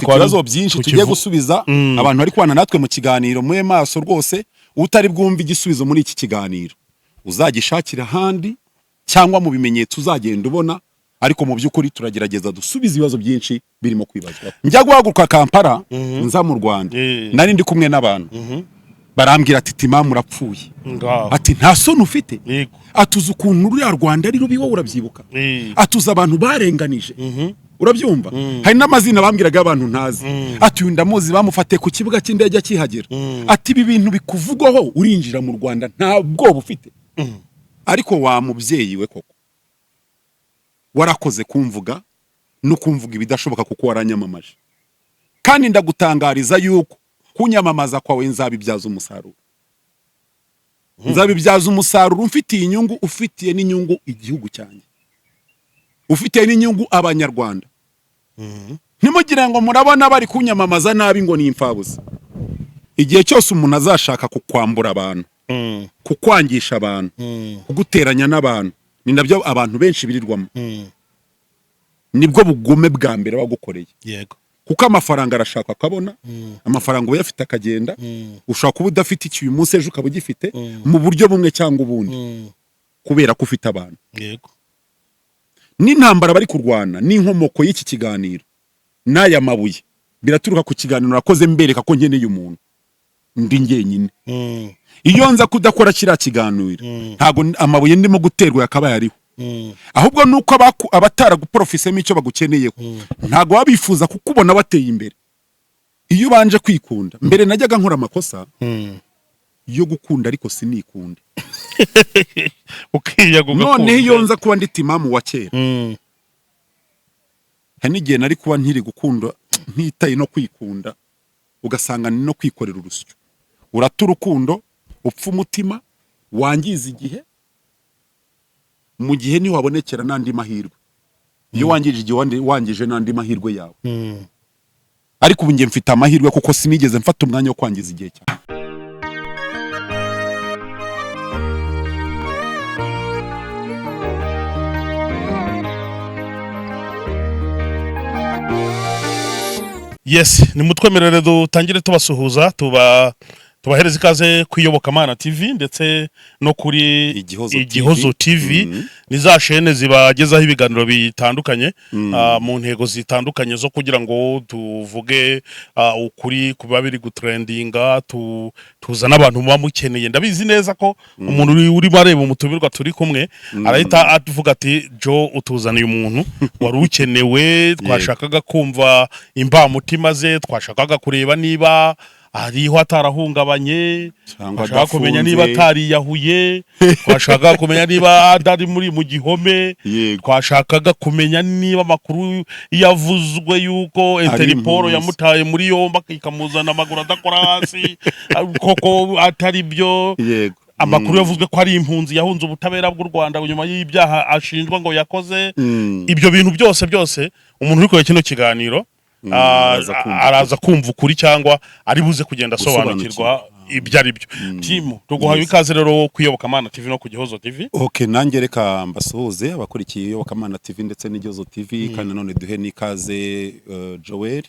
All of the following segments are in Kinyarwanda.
Ibibazo byinshi tugiye gusubiza abantu bari kubana natwe mu kiganiro. Mube maso rwose, utari bwumve igisubizo muri iki kiganiro uzagishakira ahandi cyangwa mu bimenyetso uzagenda ubona, ariko mu by'ukuri turagerageza dusubize ibibazo byinshi birimo kwibazwa. Njya guhaguruka Kampala nza mu Rwanda, nari ndi kumwe n'abantu barambwira ati: "Timamu, urapfuye." Ngaho. Ati: "Nta soni ufite?" Yego. Atuzi ukuntu ruriya Rwanda ari rubi, wowe urabyibuka. Atuzi abantu barenganije, urabyumva. Hari n'amazina bambwiraga y'abantu ntazi, ati: "Uyu ndamuzi, bamufatiye ku kibuga cy'indege akihagera." Ati: "Ibi bintu bikuvugwaho, urinjira mu Rwanda nta bwoba ufite?" Ariko wa mubyeyi we, koko warakoze kumvuga no kumvuga ibidashoboka, kuko waranyamamaje, kandi ndagutangariza yuko kunyamamaza kwawe nzabibyaza umusaruro, nzabibyaza umusaruro umfitiye inyungu, ufitiye n'inyungu igihugu cyanjye, ufitiye n'inyungu Abanyarwanda. Ntimugire ngo murabona bari kunyamamaza nabi ngo ni imfabusa. Igihe cyose umuntu azashaka kukwambura abantu, kukwangisha abantu, kuguteranya n'abantu, ni nabyo abantu benshi birirwamo, nibwo bugome bwa mbere bagukoreye. Kuko amafaranga arashaka akabona, amafaranga uyafite akagenda. Ushobora kuba udafite iki uyu munsi, ejo ukaba ugifite mu buryo bumwe cyangwa ubundi, kubera ko ufite abantu. N'intambara bari kurwana n'inkomoko y'iki kiganiro n'aya mabuye biraturuka ku kiganiro nakoze mbereka ko nkeneye umuntu ndi njyenyine. Iyo nza kudakora kiriya kiganiro, ntabwo amabuye ndimo guterwa yakabaye ariho. Ahubwo nuko abataraguporofisemo icyo bagukeneyeho ntabwo baba bifuza kukubona wateye imbere. Iyo ubanje kwikunda mbere, najyaga nkora amakosa yo gukunda ariko sinikunde. Ukiyaga ugakunda. Noneho iyo nza kuba ndi Timamu wa kera, hari n'igihe nari kuba nkiri gukunda ntitaye no kwikunda, ugasanga ni no kwikorera urusyo. Urata urukundo, upfa umutima, wangiza igihe, mu gihe ntiwabonekera n'andi mahirwe. Iyo wangije igihe, wangije n'andi mahirwe yawe. Ariko ubu njye mfite amahirwe kuko sinigeze mfata umwanya wo kwangiza igihe cyanjye. Yes, nimutwemerere dutangire tubasuhuza, tubahereza ikaze ku Iyobokamana TV ndetse no kuri Igihozo Igihozo TV. TV. Ni za shene zibagezaho ibiganiro bitandukanye, mu ntego zitandukanye zo kugira ngo tuvuge ukuri kuba biri gutrendinga, tuzane abantu muba mukeneye. Ndabizi neza ko umuntu urimo areba umutumirwa turi kumwe arahita avuga ati: "Jo, utuzaniye umuntu wari ukenewe, twashakaga kumva imbamutima ze, twashakaga kureba niba ariho atarahungabanye, Cyangwa twashaka kumenya niba adafunze." atariyahuye, twashakaga kumenya niba atari muri mu gihome, twashakaga kumenya niba amakuru yavuzwe yuko Interpol impunzi. yamutaye muri yombi ikamuzana amaguru adakora hasi koko atari byo, amakuru yavuzwe ko ari impunzi yahunze ubutabera bw'u Rwanda nyuma y'ibyaha ashinjwa ngo yakoze." Ibyo bintu byose byose, umuntu uri kureba kino kiganiro araza kumva. Araza kumva ukuri cyangwa ari buze kugenda asobanukirwa ibyo ari byo. Timu, tuguhaye ikaze rero ku Iyobokamana TV no ku Gihozo TV. Ok, nanjye reka mbasuhuze abakurikiye Iyobokamana TV ndetse n'Igihozo TV, kandi nanone duhe n'ikaze Joel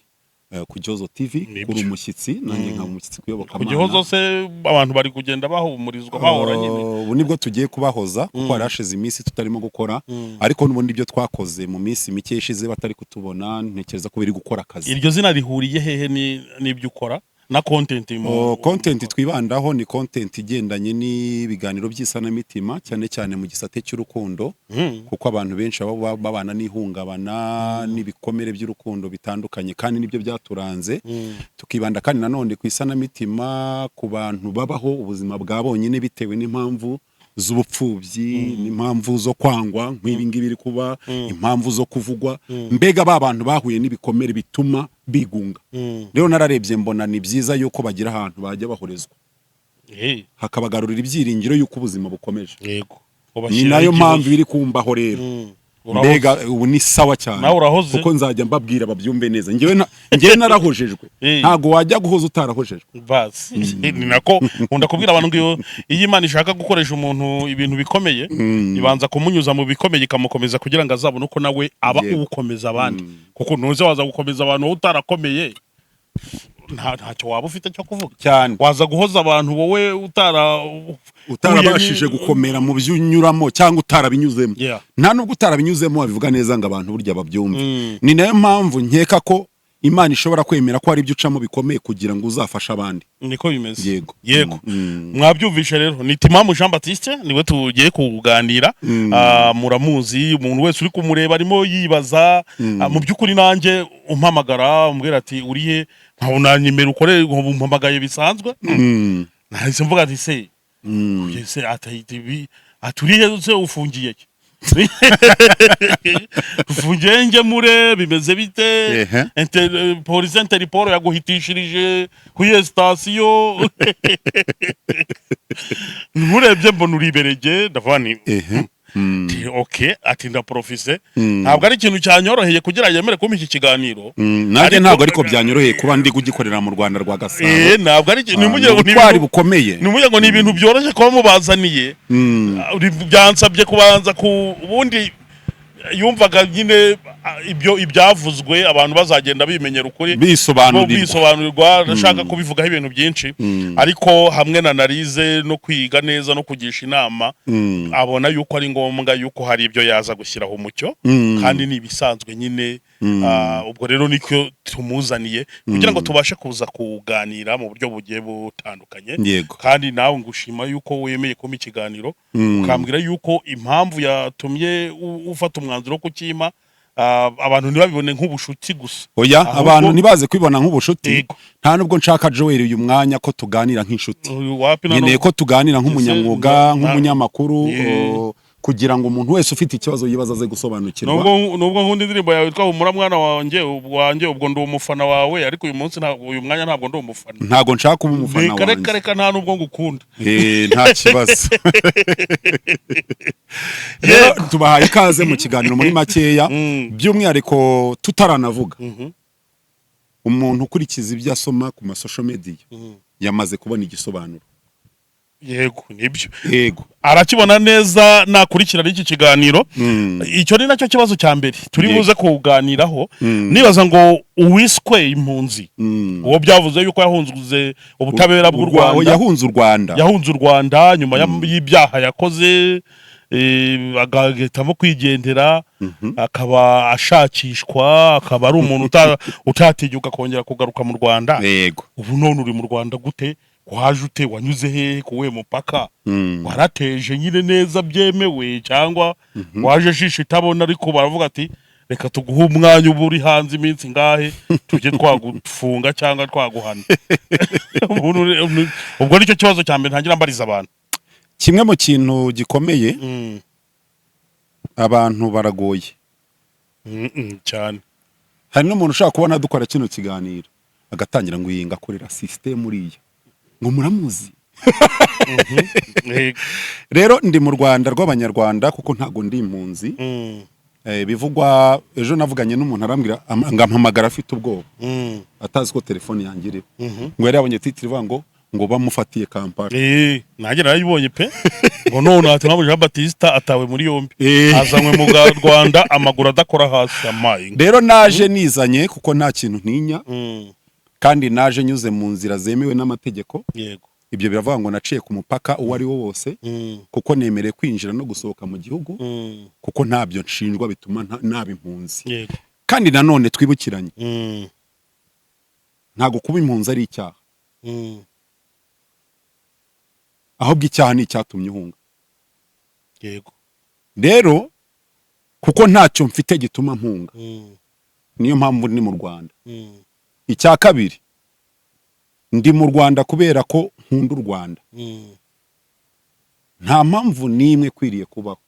ku Gihozo TV. Nibyo. Kuri umushyitsi, nanjye nkaba umushyitsi ku Ku Iyobokamana. Gihozo se abantu bari kugenda bahumurizwa bahora nyine. Ubu nibwo tugiye kubahoza, kuko hari hashize iminsi tutarimo gukora, ariko n'ubundi ibyo twakoze mu minsi mike ishize batari kutubona, ntekereza ko biri gukora akazi. Iryo zina rihuriye hehe n'ibyo ukora na content mu Oh, content twibandaho ni content igendanye n'ibiganiro by'isanamitima, cyane cyane mu gisate cy'urukundo, kuko abantu benshi baba babana n'ihungabana n'ibikomere by'urukundo bitandukanye, kandi nibyo byaturanze. Tukibanda kandi nanone ku isanamitima ku bantu babaho ubuzima bwa bonyine bitewe n'impamvu z'ubupfubyi, n'impamvu zo kwangwa nk'ibi ngibi biri kuba, impamvu zo kuvugwa, mbega ba bantu bahuye n'ibikomere bituma bigunga. Rero nararebye mbona ni byiza yuko bagira ahantu bajya bahorezwa, hakabagarurira ibyiringiro yuko ubuzima bukomeje. Yego. Ni nayo mpamvu biri kumbaho rero. Urahoze. Mbega ubu ni sawa cyane. Nawe urahoze. Kuko nzajya mbabwira babyumve neza. Njyewe narahojejwe. Ntago wajya guhoza utarahojejwe. Basi, ni nako nkunda kubwira abantu ngo iyo Imana ishaka gukoresha umuntu ibintu bikomeye, ibanza kumunyuza mu bikomeye, ikamukomeza kugira ngo azabone uko nawe aba ukomeza abandi, kuko ntuze waza gukomeza abantu wowe utarakomeye, ntacyo waba ufite cyo kuvuga. Cyane. Waza guhoza abantu wowe utara Utarabashije gukomera mu byo unyuramo cyangwa utarabinyuzemo. Nta nubwo utarabinyuzemo wabivuga neza ngo abantu burya babyumve. Ni nayo mpamvu nkeka ko Imana ishobora kwemera ko hari ibyo ucamo bikomeye kugira ngo uzafashe abandi. Niko bimeze. Yego. Yego. Mwabyumvishe rero, ni Timamu Jean Baptiste, niwe tugiye kuganira. Muramuzi, umuntu wese uri kumureba arimo yibaza. Mu by'ukuri nanjye umpamagara umbwira ati: "Uri he?" Nkabona nimero ukore, umpamagaye bisanzwe, nahise mvuga ati: "Se ese ati ibi ati uri he se? Ufungiye he? Ufungiye ngemure, bimeze bite?" Polisi Interpol yaguhitishirije ku iyo sitasiyo? Nkurebye mbona uriberege, ndavuga ni Ati, "Okay." Ati: "Ndaprofise." Ntabwo ari ikintu cyanyoroheye kugira yemere kumpa iki kiganiro. Nanjye ntabwo ariko byanyoroheye kuba ndi kugikorera mu Rwanda rwa Gasabo. Ntabwo ari ikintu, ntimugire ngo ni ubutwari ibintu bukomeye. Ntimugire ngo ni ibintu byoroshye kuba mubazaniye. Byansabye kubanza ku ubundi yumvaga nyine ibyo ibyavuzwe abantu bazagenda bimenyera ukuri, bisobanurirwa. Bisobanurirwa. Ndashaka kubivugaho ibintu byinshi, ariko hamwe na analyse no kwiga neza no kugisha inama, abona yuko ari ngombwa yuko hari ibyo yaza gushyiraho umucyo, kandi ni ibisanzwe nyine. Ubwo rero nicyo tumuzaniye kugira ngo tubashe kuza kuganira mu buryo bugiye butandukanye. Kandi nawe ngushima yuko wemeye kumpa ikiganiro, ukambwira yuko impamvu yatumye ufata umwanzuro wo kukimpa, abantu ntibabibone nk'ubushuti gusa. Oya, abantu ntibaze kwibona nk'ubushuti. Nta nubwo nshaka, Joel, uyu mwanya ko tuganira nk'inshuti. Uyu wapi na Nkeneye ko tuganira nk'umunyamwuga, nk'umunyamakuru, kugira ngo umuntu wese ufite ikibazo yibaza aze gusobanukirwa. Nubwo nkunda indirimbo yawe yitwa "Humura Mwana Wanjye", ubwo ndi umufana wawe, ariko uyu munsi ntabwo, uyu mwanya ntabwo ndi umufana. Ntabwo nshaka kuba umufana Reka, reka, wanjye. reka, nta nubwo ngukunda. Nta kibazo. Rero tubahaye ikaze mu kiganiro muri makeya. By'umwihariko tutaranavuga, umuntu ukurikiza ibyo asoma ku ma social media yamaze kubona igisobanuro. Yego, nibyo. Yego. Arakibona neza nakurikirana iki kiganiro. Icyo ni nacyo kibazo cya mbere turi buze kuganiraho. Nibaza ngo uwiswe impunzi, uwo byavuze yuko yahunze ubutabera bw'u Rwanda, Yahunze u Rwanda. Yahunze u Rwanda nyuma y'ibyaha yakoze, agahitamo kwigendera, akaba ashakishwa, akaba ari umuntu utatinyuka kongera kugaruka mu Rwanda. Ubu none uri mu Rwanda gute? Waje ute? Wanyuze hehe? Ku wuhe mupaka? Warateje nyine neza byemewe, cyangwa waje shisha itabona, ariko baravuga ati: "Reka tuguhe umwanya, uba uri hanze iminsi ngahe, tujye twagufunga cyangwa twaguhana"? Ubwo nicyo kibazo cya mbere ntangira mbariza abantu. Kimwe mu kintu gikomeye, abantu baragoye. Cyane. Hari n'umuntu ushobora kubona dukora kino kiganiro agatangira ngo yinga akorera sisitemu uriya, ngo muramuzi. Rero ndi mu Rwanda rw'Abanyarwanda kuko ntabwo ndi impunzi. Bivugwa ejo navuganye n'umuntu arambwira ngo ampamagara afite ubwoba, atazi ko telefone yanjye iriho, ngo yari yabonye titre ivuga ngo bamufatiye Kampala. Nanjye narayibonye pe, ngo none ati mpamvu Jean Baptiste atawe muri yombi, azanywe mu Rwanda amaguru adakora hasi, amaye. Rero naje nizanye kuko nta kintu ntinya, kandi naje nyuze mu nzira zemewe n'amategeko. Ibyo biravuga ngo naciye ku mupaka uwo ari wo wose, kuko nemerewe kwinjira no gusohoka mu gihugu, kuko ntabyo nshinjwa bituma naba impunzi. Kandi nanone twibukiranye, ntabwo kuba impunzi ari icyaha, ahubwo icyaha ni icyatumye uhunga. Rero kuko ntacyo mfite gituma mpunga, niyo mpamvu ndi mu Rwanda. Icya kabiri, ndi mu Rwanda kubera ko nkunda u Rwanda. Nta mpamvu n'imwe ikwiriye kubaho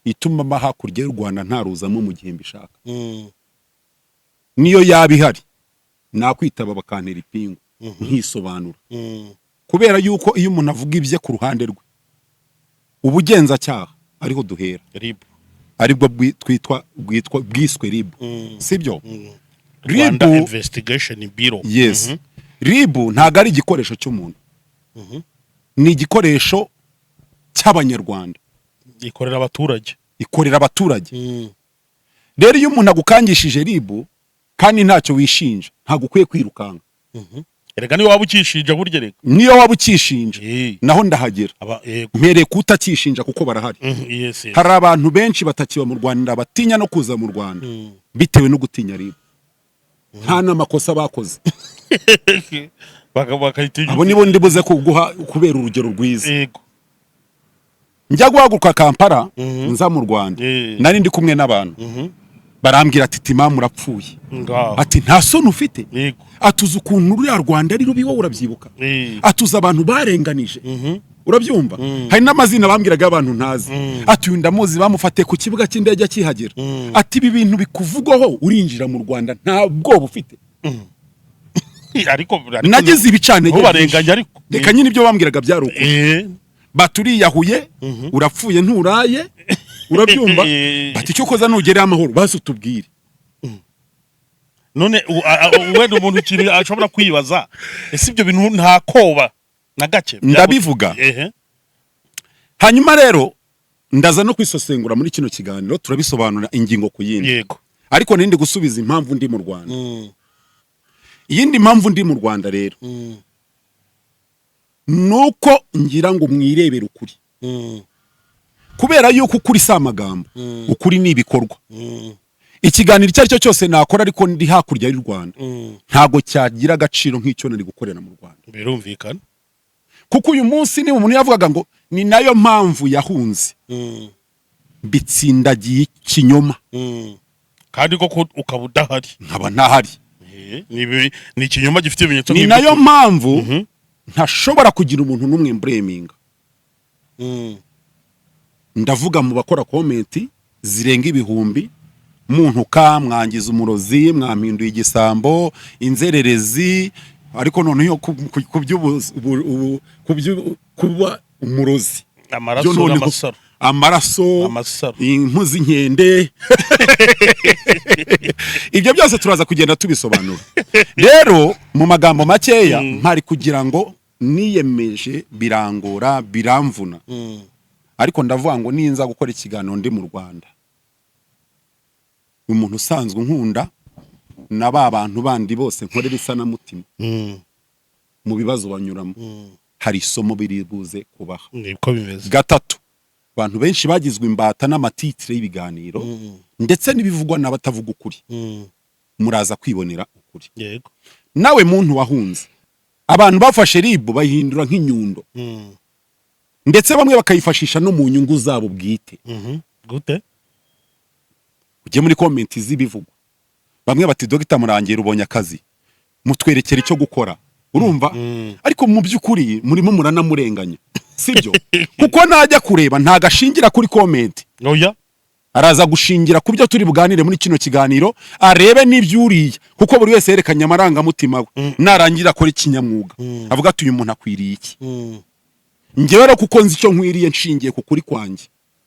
ituma mba hakurya y'u Rwanda ntaruzamo mu gihe mbishaka. Niyo yaba ihari, nakwitaba bakantera ipingu nkisobanura, kubera yuko iyo umuntu avuga ibye ku ruhande rwe, ubugenzacyaha ariho duhera. RIB. Aribwo twitwa bwitwa bwiswe RIB, sibyo? Rwanda RIB. Investigation Bureau. Yes, RIB ntabwo ari igikoresho cy'umuntu, ni igikoresho cy'Abanyarwanda. Ikorera abaturage. Ikorera abaturage. Rero iyo umuntu agukangishije RIB kandi ntacyo wishinja, ntabwo ukwiye kwirukanka. Erega niyo waba ukishinja burya reka. Niyo waba ukishinja, naho ndahagera. Aba, yego. Mpereye kutakishinja kuko barahari. Mhm, yes. Hari abantu benshi batakiba mu Rwanda, batinya no kuza mu Rwanda bitewe no gutinya RIB, nta n'amakosa bakoze. Bakayitinya. Abo nibo ndibuze kuguha kubera urugero rwiza. Njya guhaguruka Kampala nza mu Rwanda, nari ndi kumwe n'abantu, barambwira ati: "Timamu, urapfuye." Ngaho. Ati: "Nta soni ufite?" Atuzi ukuntu ruriya Rwanda ari rubi, wowe urabyibuka. Atuzi abantu barenganije, urabyumva? Hari n'amazina bambwiraga y'abantu ntazi. Ati: "Uyu ndamuzi, bamufatiye ku kibuga cy'indege akihagera." Ati: "Ibi bintu bikuvugwaho, urinjira mu Rwanda nta bwoba ufite?" Ariko Nagize ibicantege ntubarenganye byinshi. ariko. Reka nyine, ibyo bambwiraga byari ukuri. Baturiyahuye, urapfuye, nturaye, urabyumva? Bati: "Icyo koza nugereye amahoro, baze utubwire." None wenda umuntu ikintu ashobora kwibaza, ese ibyo bintu nta koba na gake? Ndabivuga. Hanyuma rero ndaza no kwisesengura muri kino kiganiro, turabisobanura ingingo ku yindi. Ariko nindi gusubiza impamvu ndi mu Rwanda. Iyindi mpamvu ndi mu Rwanda rero nuko ngira ngo mwirebere ukuri, kubera yuko ukuri si amagambo, ukuri ni ibikorwa. Ikiganiro icyo ari cyo cyose nakora ariko ndi hakurya y'u Rwanda, ntabwo cyagira agaciro nk'icyo nari gukorera mu Rwanda. Birumvikana. Kuko uyu munsi niba umuntu yavugaga ngo ni nayo mpamvu yahunze, mbitsindagiye ikinyoma. Kandi koko ukaba udahari. Nkaba ntahari. Ni ikinyoma gifite ibimenyetso Ni nk'ibyo. nayo mpamvu ntashobora kugira umuntu n'umwe mblaminga. Ndavuga mu bakora comment zirenga ibihumbi muntuka, mwangiza umurozi, mwampinduye igisambo, inzererezi. Ariko noneho ku kuba umurozi Amaraso byo noneho- n'amasaro. Amaraso. Amasaro. Impu z'inkende, ibyo byose turaza kugenda tubisobanura. Rero mu magambo makeya, mpari kugira ngo niyemeje, birangora, biramvuna, ariko ndavuga ngo ninza gukora ikiganiro ndi mu Rwanda, umuntu usanzwe unkunda na ba bantu bandi bose nkorera isanamutima mu bibazo banyuramo, hari isomo biri buze kubaha. Niko bimeze. Gatatu, abantu benshi bagizwe imbata n'amatitire y'ibiganiro ndetse n'ibivugwa n'abatavuga ukuri. Muraza kwibonera ukuri. Nawe muntu wahunze, abantu bafashe RIB bayihindura nk'inyundo, ndetse bamwe bakayifashisha no mu nyungu zabo bwite. Gute? Ujye muri comment z'ibivugwa, bamwe bati: "Dogita Murangira, ubonye akazi, mutwerekera icyo gukora." Urumva? Ariko mu by'ukuri murimo muranamurenganya, sibyo? Kuko najya kureba ntago ashingira kuri comment. Oya. Araza gushingira ku byo turi buganire muri kino kiganiro, arebe n'ibyuriye, kuko buri wese yerekanye amarangamutima we. Narangira akora ikinyamwuga, avuga ati: "Uyu muntu akwiriye iki?" Njyewe rero, kuko nzi icyo nkwiriye nshingiye ku kuri kwanjye,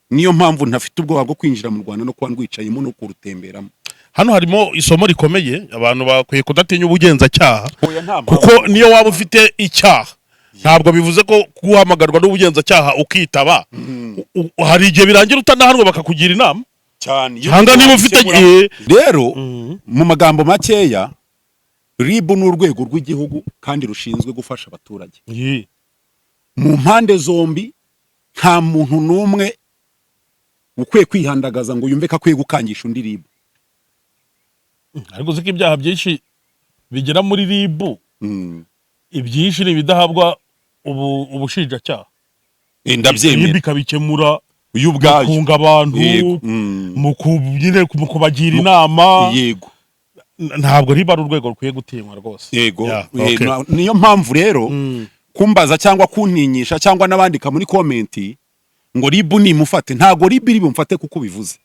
niyo mpamvu ntafite ubwoba bwo kwinjira mu Rwanda no kuba ndwicayemo no kurutemberamo. Hano harimo isomo rikomeye: abantu bakwiye kudatinya ubugenzacyaha. Oya, nta mpamvu. Kuko niyo waba ufite icyaha, ntabwo bivuze ko guhamagarwa n'ubugenzacyaha ukitaba. Hari igihe birangira utanahanwe, bakakugira inama. Cyane. Cyangwa niba ufite Rero mu magambo makeya, RIB ni urwego rw'igihugu kandi rushinzwe gufasha abaturage mu mpande zombi. Nta muntu n'umwe ukwiye kwihandagaza ngo yumve ko akwiye gukangisha undi RIB. Ariko uzi ko ibyaha byinshi bigera muri RIB, ibyinshi ni ibidahabwa ubushinjacyaha? RIB Ndabyemera. ikabikemura Uyu ubwayo. mu kunga abantu, Yego. Nyine mu kubagira inama. Ntabwo RIB ari urwego rukwiye gutinywa rwose. Yego. Yeah, okay. Niyo mpamvu rero kumbaza cyangwa kuntinyisha cyangwa n'abandika muri comment ngo RIB nimufate, ntabwo RIB iri bumfate kuko ubivuze.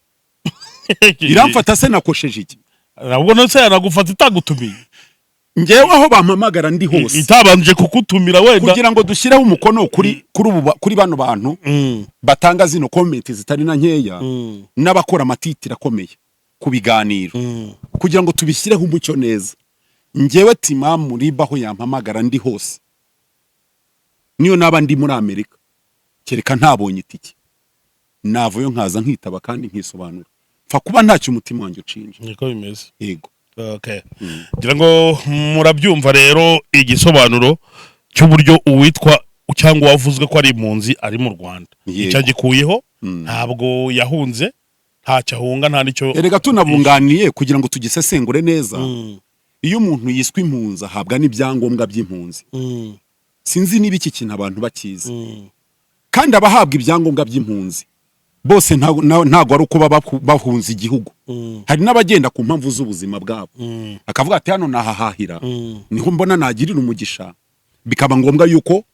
Iramfata se nakosheje iki? Ntabwo nose yanagufata itagutumiye. Ngewe aho bampamagara ndi hose, itabanje kukutumira wenda, kugira ngo dushyireho umukono kuri bano bantu batanga zino comment zitari na nkeya n'abakora amatitire akomeye ku biganiro, kugira ngo tubishyireho umucyo neza, ngewe Timamu RIB, aho yampamagara ndi hose, niyo naba ndi muri Amerika, kereka ntabonye itike, navayo nkaza nkitaba kandi nkisobanura, pfa kuba ntacyo umutima wanjye ucinja. Niko bimeze. Yego. Okay. Ngira ngo murabyumva rero, igisobanuro cy'uburyo uwitwa cyangwa uwavuzwe ko ari impunzi ari mu Rwanda. Icyo agikuyeho, ntabwo yahunze, ntacyo ahunga, nta n'icyo. Erega tunabunganiye kugira ngo tugisesengure neza, iyo umuntu yiswe impunzi ahabwa n'ibyangombwa by'impunzi. Sinzi niba iki kintu abantu bakizi. Kandi abahabwa ibyangombwa by'impunzi bose ntago ari uko baba bahunze igihugu. Hari n'abagenda ku mpamvu z'ubuzima bwabo, akavuga ati: "Hano nahahahira, niho mbona nagirira umugisha," bikaba ngombwa yuko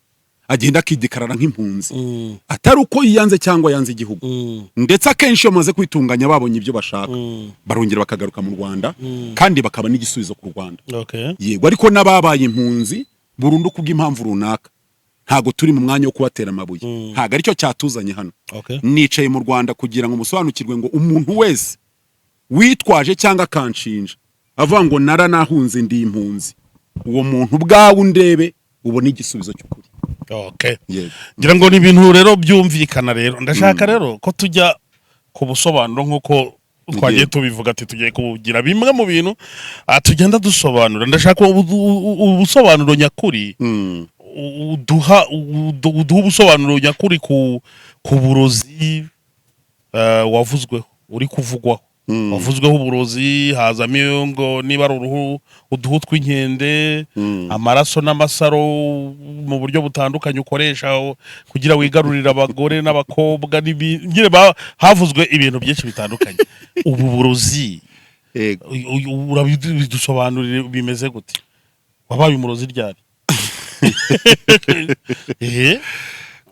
agenda akidekarara nk'impunzi, atari uko yiyanze cyangwa yanze igihugu. Ndetse akenshi iyo bamaze kwitunganya, babonye ibyo bashaka, barongera bakagaruka mu Rwanda kandi bakaba n'igisubizo ku Rwanda. Yego, ariko n'ababaye impunzi burundu kubw'impamvu runaka, ntago turi mu mwanya wo kubatera amabuye, ntago aricyo cyatuzanye hano. Nicaye mu Rwanda kugira ngo musobanukirwe ngo umuntu wese witwaje cyangwa akanshinja avuga ngo naranahunze, ndi impunzi, uwo muntu ubwawe undebe ubone igisubizo cy'ukuri. Yego. Ngira ngo ni ibintu rero byumvikana. Rero ndashaka rero ko tujya ku busobanuro nk'uko twagiye tubivuga, ati tugiye kugira bimwe mu bintu tugenda dusobanura. Ndashaka ubusobanuro nyakuri, uduha ubusobanuro nyakuri ku burozi wavuzweho, uri kuvugwaho. Wavuzweho uburozi, hazamo iyo ngo niba ari uruhu, uduhu tw'inkende, amaraso n'amasaro mu buryo butandukanye ukoresha kugira wigarurire abagore n'abakobwa nyine havuzwe ibintu byinshi bitandukanye. Ubu burozi, urabidusobanurire, bimeze gute? Wabaye umurozi ryari?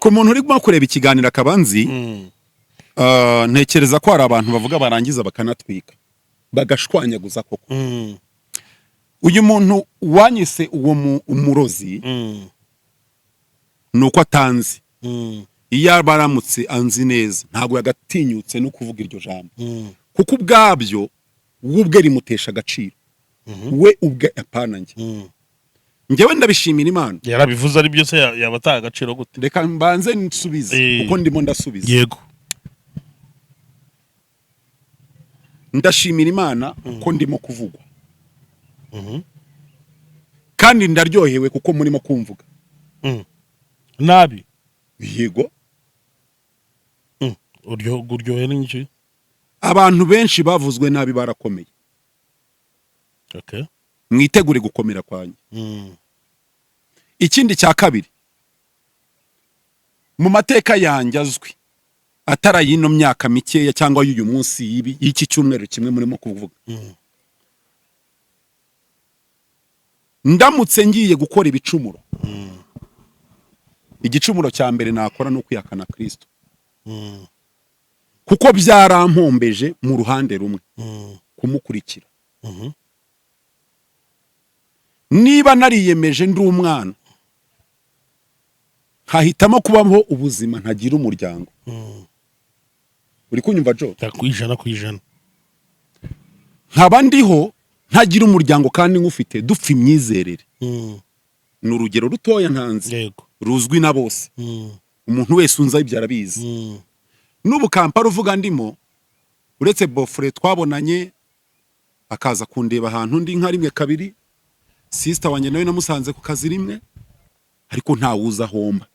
Ku muntu urimo kureba ikiganiro akaba nzi, ntekereza ko hari abantu bavuga barangiza bakanatwika, bagashwanyaguza koko. Uyu muntu wanyise uwo umurozi, ni uko atanzi. Iyo aba aramutse anzi neza, ntabwo yagatinyutse no kuvuga iryo jambo, kuko ubwabyo we ubwe rimutesha agaciro, we ubwe, apana njye. Njyewe ndabishimira Imana. Yarabivuze ari byo se, yaba ataha agaciro gute? Reka mbanze nsubize, kuko ndimo ndasubiza. Ndashimira Imana ko ndimo kuvugwa, kandi ndaryohewe kuko murimo kumvuga. Nabi? Yego. Uryohe n'iki? Abantu benshi bavuzwe nabi barakomeye. Mwitegure gukomera kwanjye. Ikindi cya kabiri, mu mateka yanjye azwi, atari ay'ino myaka mikeya cyangwa y'uyu munsi, y'iki cyumweru kimwe murimo kuvuga, ndamutse ngiye gukora ibicumuro, igicumuro cya mbere nakora ni ukwihakana Kristo, kuko byarampombeje mu ruhande rumwe kumukurikira. Niba nariyemeje ndi umwana, nkahitamo kubaho ubuzima ntagira umuryango, uri kunyumva, Jo? 100%. Nkaba ndiho ntagira umuryango kandi nk'ufite, dupfa imyizerere, ni urugero rutoya ntanze, ruzwi na bose, umuntu wese unzi ibyo arabizi. N'ubu Kampala uvuga ndimo, uretse beau-frère twabonanye akaza kundeba ahantu ndi nka rimwe kabiri, sister wanjye nawe namusanze ku kazi rimwe, ariko ntawuzi ahomba,